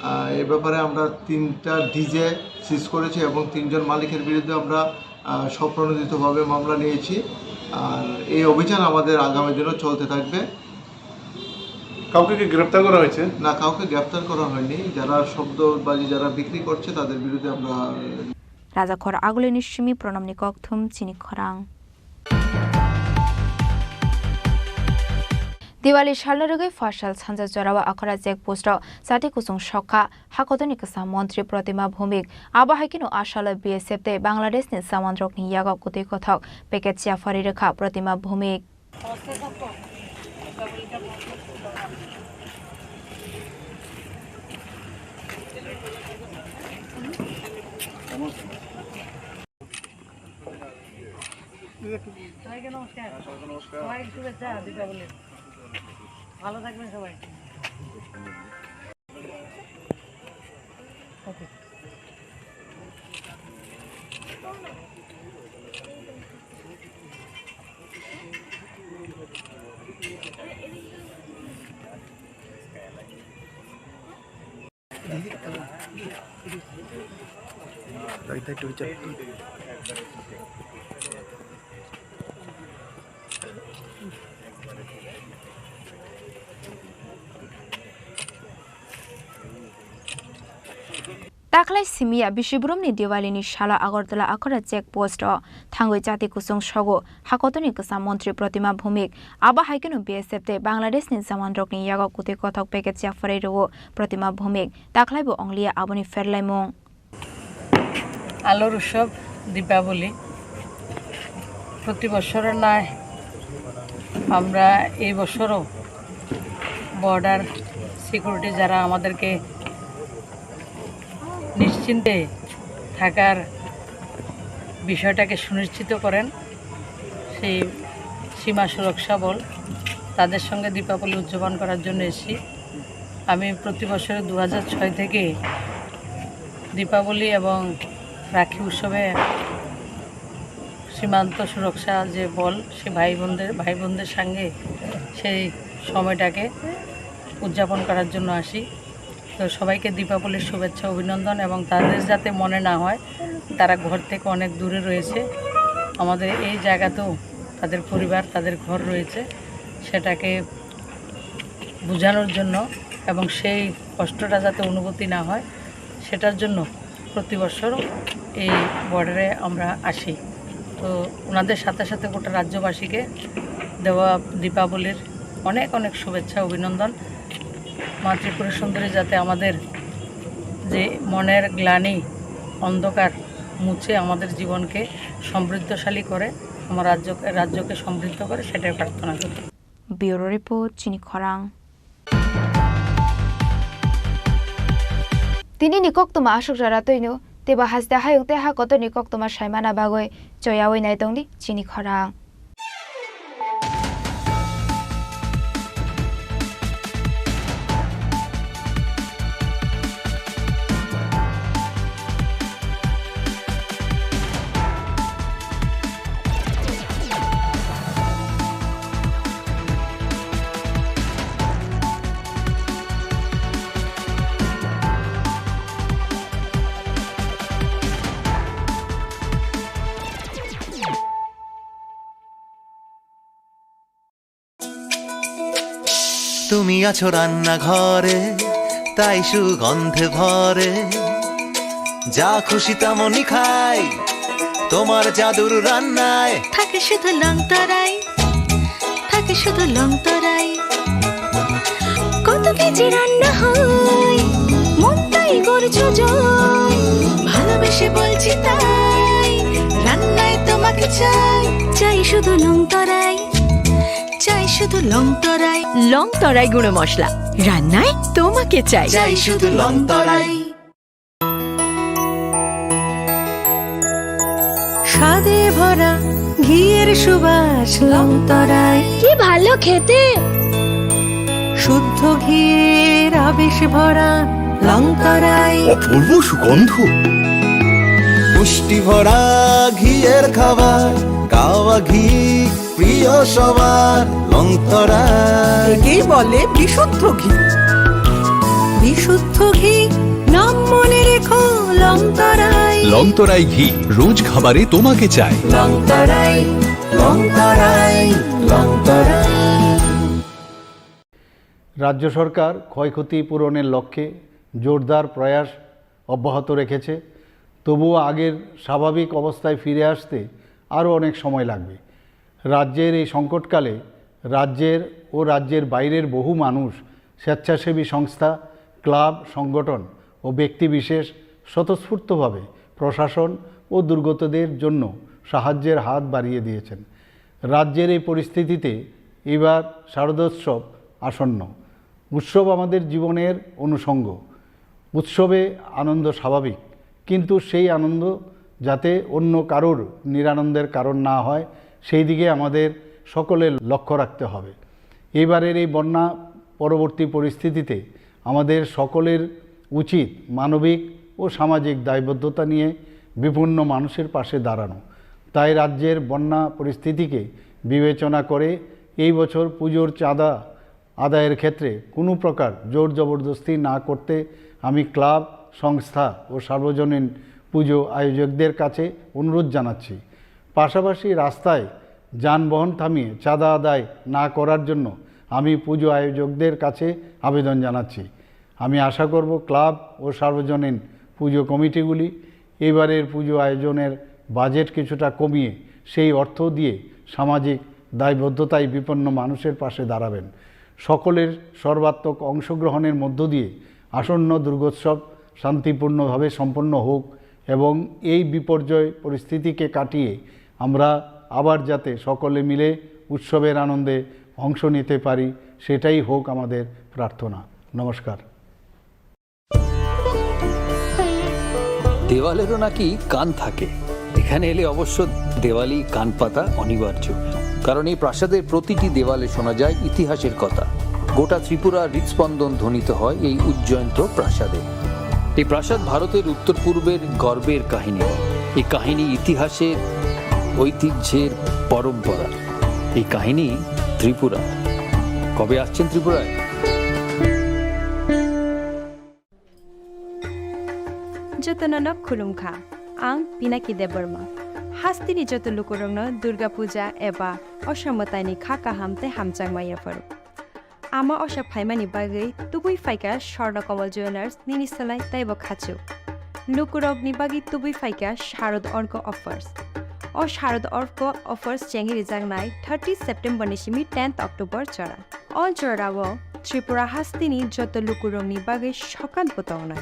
আহ, এ ব্যাপারে আমরা তিনটা ডিজে সিজ করেছি এবং তিনজন মালিকের বিরুদ্ধে আমরা, আহ, স্বপ্রণোদিতভাবে মামলা নিয়েছি। আর এই অভিযান আমাদের আগামী দিনও চলতে থাকবে। কাউকে কি গ্রেপ্তার করা হয়েছে? না, কাউকে গ্রেপ্তার করা হয়নি। যারা শব্দবাজি, যারা বিক্রি করছে, তাদের বিরুদ্ধে আমরা Rajakhor Agulini simi pranamni kokthum chini khorang. Diwali salno rwgwi phasal sanja jorao Akhora check post-o chati kuchung sokha hakotoni kwsa montri Protima Bhumik. Abo hai kheno a salo B S F tei Bangladeshni jawanrokni yago kwtwi kothok packet chapharwi rwkha Protima Bhumik. সবাইকে নমস্কার। সবাইকে শুভেচ্ছা দীপাবলির। ভালো থাকবেন সবাই। ওকে। Takhlai simiya bisibrumni Diwalini salo Agartala Akhora check post-o thangwi chati kuchung sogo hakotoni kwsa montri Protima Bhumik. Abo hai kheno B S F tei Bangladeshni jawanrokni yago kwtwi kothok packet chapharwi rwo Protima Bhumik. Takhlaibo wngliya aboni pherlaimung. আলোর উৎসব দীপাবলি। প্রতি বছরের ন্যায় আমরা এই বছরও border security, যারা আমাদেরকে নিশ্চিন্তে থাকার বিষয়টাকে সুনিশ্চিত করেন, সেই সীমা সুরক্ষা বল, তাদের সঙ্গে দীপাবলি উদযাপন করার জন্য এসেছি। আমি প্রতি বছর দু হাজার ছয় থেকে দীপাবলি এবং রাখি উৎসবে সীমান্ত সুরক্ষা যে বল, সে ভাই বোনদের, ভাই বোনদের সঙ্গে সেই সময়টাকে উদযাপন করার জন্য আসি। তো সবাইকে দীপাবলির শুভেচ্ছা, অভিনন্দন, এবং তাদের যাতে মনে না হয় তারা ঘর থেকে অনেক দূরে রয়েছে। আমাদের এই জায়গাতেও তাদের পরিবার, তাদের ঘর রয়েছে, সেটাকে বোঝানোর জন্য এবং সেই কষ্টটা যাতে অনুভূতি না হয়, সেটার জন্য প্রতি বছর এই বর্ডারে আমরা আসি। তো ওনাদের সাথে সাথে গোটা রাজ্যবাসীকে দেওয়া দীপাবলির অনেক অনেক শুভেচ্ছা, অভিনন্দন। মা ত্রিপুরা সুন্দরী যাতে আমাদের যে মনের গ্লানি, অন্ধকার মুছে আমাদের জীবনকে সমৃদ্ধশালী করে, আমার রাজ্যকে, রাজ্যকে সমৃদ্ধ করে, সেটাই প্রার্থনা করি। Bureau Report, Chini Khorang. Tini ni koktwma aswk jora twino, teibo haste hayung tei ha kotor ni koktwma saimana bagwi choyawi nai tongdi Chini Khorang. তুমি আছো রান্নাঘরে, তাই সুগন্ধে ভরে। যা খুশি তেমনই খাই, তোমার জাদুর রান্নায়। থাকে শুধু লংতরাই, থাকে শুধু লংতরাই। কত কেজি রান্না হয়, মনটাই করছো জয়। ভালোবেসে বলছি তাই, রান্নায় তোমাকে চাই। চাই শুধু লংতরাই, চাই শুধু লংতরাই। লংতরাই গুঁড়ো মশলা, রান্নায় তোমাকে চাই। চাই শুধু লংতরাই। স্বাদে ভরা ঘিয়ের সুবাস লংতরাই। কি ভালো খেতে! শুদ্ধ ঘিয়ের আবেশ ভরা লংতরাই। অপূর্ব সুগন্ধ। পুষ্টি ভরা ঘিয়ের খাবার, কাওয়া ঘি প্রিয় সবার লংতরাই। একেই বলে বিশুদ্ধ ঘি। বিশুদ্ধ ঘি, নাম মনে রেখো লংতরাই। লংতরাই ঘি, রোজ খাবারে তোমাকে চাই। লংতরাই, লংতরাই, লংতরাই। রাজ্য সরকার ক্ষয়ক্ষতি পূরণের লক্ষ্যে জোরদার প্রয়াস অব্যাহত রেখেছে। তবুও আগের স্বাভাবিক অবস্থায় ফিরে আসতে আরও অনেক সময় লাগবে। রাজ্যের এই সংকটকালে রাজ্যের ও রাজ্যের বাইরের বহু মানুষ, স্বেচ্ছাসেবী সংস্থা, ক্লাব, সংগঠন ও ব্যক্তিবিশেষ স্বতঃস্ফূর্তভাবে প্রশাসন ও দুর্গতদের জন্য সাহায্যের হাত বাড়িয়ে দিয়েছেন। রাজ্যের এই পরিস্থিতিতে এবার শারদোৎসব আসন্ন। উৎসব আমাদের জীবনের অনুষঙ্গ। উৎসবে আনন্দ স্বাভাবিক, কিন্তু সেই আনন্দ যাতে অন্য কারোর নিরানন্দের কারণ না হয়, সেই দিকে আমাদের সকলের লক্ষ্য রাখতে হবে। এবারের এই বন্যা পরবর্তী পরিস্থিতিতে আমাদের সকলের উচিত মানবিক ও সামাজিক দায়বদ্ধতা নিয়ে বিপন্ন মানুষের পাশে দাঁড়ানো। তাই রাজ্যের বন্যা পরিস্থিতিকে বিবেচনা করে এই বছর পুজোর চাঁদা আদায়ের ক্ষেত্রে কোনো প্রকার জোর জবরদস্তি না করতে আমি ক্লাব, সংস্থা ও সার্বজনীন পুজো আয়োজকদের কাছে অনুরোধ জানাচ্ছি। পাশাপাশি রাস্তায় যানবাহন থামিয়ে চাঁদা আদায় না করার জন্য আমি পুজো আয়োজকদের কাছে আবেদন জানাচ্ছি। আমি আশা করব ক্লাব ও সার্বজনীন পুজো কমিটিগুলি এবারের পুজো আয়োজনের বাজেট কিছুটা কমিয়ে সেই অর্থ দিয়ে সামাজিক দায়বদ্ধতায় বিপন্ন মানুষের পাশে দাঁড়াবেন। সকলের সর্বাত্মক অংশগ্রহণের মধ্য দিয়ে আসন্ন দুর্গোৎসব শান্তিপূর্ণভাবে সম্পন্ন হোক এবং এই বিপর্যয় পরিস্থিতিকে কাটিয়ে আমরা আবার যাতে সকলে মিলে উৎসবের আনন্দে অংশ নিতে পারি, সেটাই হোক আমাদের প্রার্থনা। নমস্কার। দেওয়ালেরও নাকি কান থাকে। এখানে এলে অবশ্য দেওয়ালি কান পাতা অনিবার্য, কারণ এই প্রাসাদের প্রতিটি দেওয়ালে শোনা যায় ইতিহাসের কথা। গোটা ত্রিপুরার হৃদস্পন্দন ধ্বনিত হয় এই উজ্জয়ন্ত প্রাসাদে। এই প্রাসাদ ভারতের উত্তর পূর্বের গর্বের কাহিনী। এই কাহিনী ইতিহাসের, ঐতিহ্যের পরম্পরা। এই কাহিনী ত্রিপুরা। কবে আসছেন ত্রিপুরায়? Jotono no khulumkha, ang Pinaki Debbarma. Hasteni joto lukurokno Durga Puja eba Osha mwtaini kha kaham tei hamjakma yapharo. Ama Osha phaimani bagwi tubui phaikha Swarna Kamal Jewellers nini slai teibo khachuk. Lukurokni bagwi tubui phaikha Sharad Orko Offers. O Sharad Orko Offers chengwi rijaknai thirty September ni simi tenth October jora. O jorao Tripura hasteni joto lukurokni bagwi sokat bo tongnai.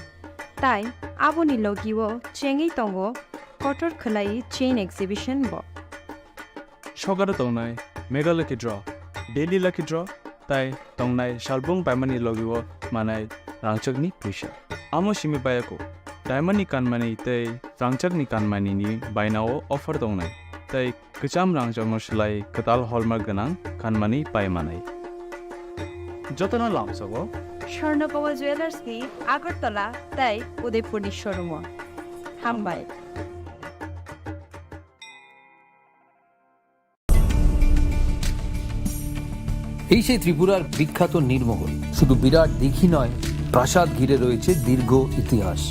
Tai aboni logio chengwi tongo kotor khwlai chain exhibition bo. Sokaro tongnai Mega Lucky Draw, Daily Lucky Draw, tai tongnai salbung paimani logio manai rangchakni puisa. Amo simi bayako, diamond ni kanmani tei rangchakni kanmani ni bainao offer tongnai, tai kwcham rangchakno slai kwtal hallmark gwnang kanmani pai manai. Jotono lamsogo Swarna Kamal Jewellers ni Agartala tai Udaipur ni showroom o. Hambai. এই সেই ত্রিপুরার বিখ্যাত নীরমহল। শুধু বিরাট দিঘি নয়, প্রাসাদ ঘিরে রয়েছে দীর্ঘ ইতিহাস।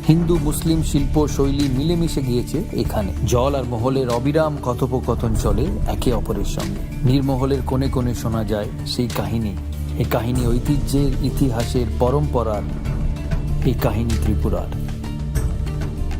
হিন্দু মুসলিম শিল্প শৈলী মিলেমিশে গিয়েছে এখানে। জল আর মহলের অবিরাম কথোপকথন চলে একে অপরের সঙ্গে। নীরমহলের কোণে কোণে শোনা যায় সেই কাহিনী। এ কাহিনী ঐতিহ্যের, ইতিহাসের, পরম্পরার। এই কাহিনী ত্রিপুরার।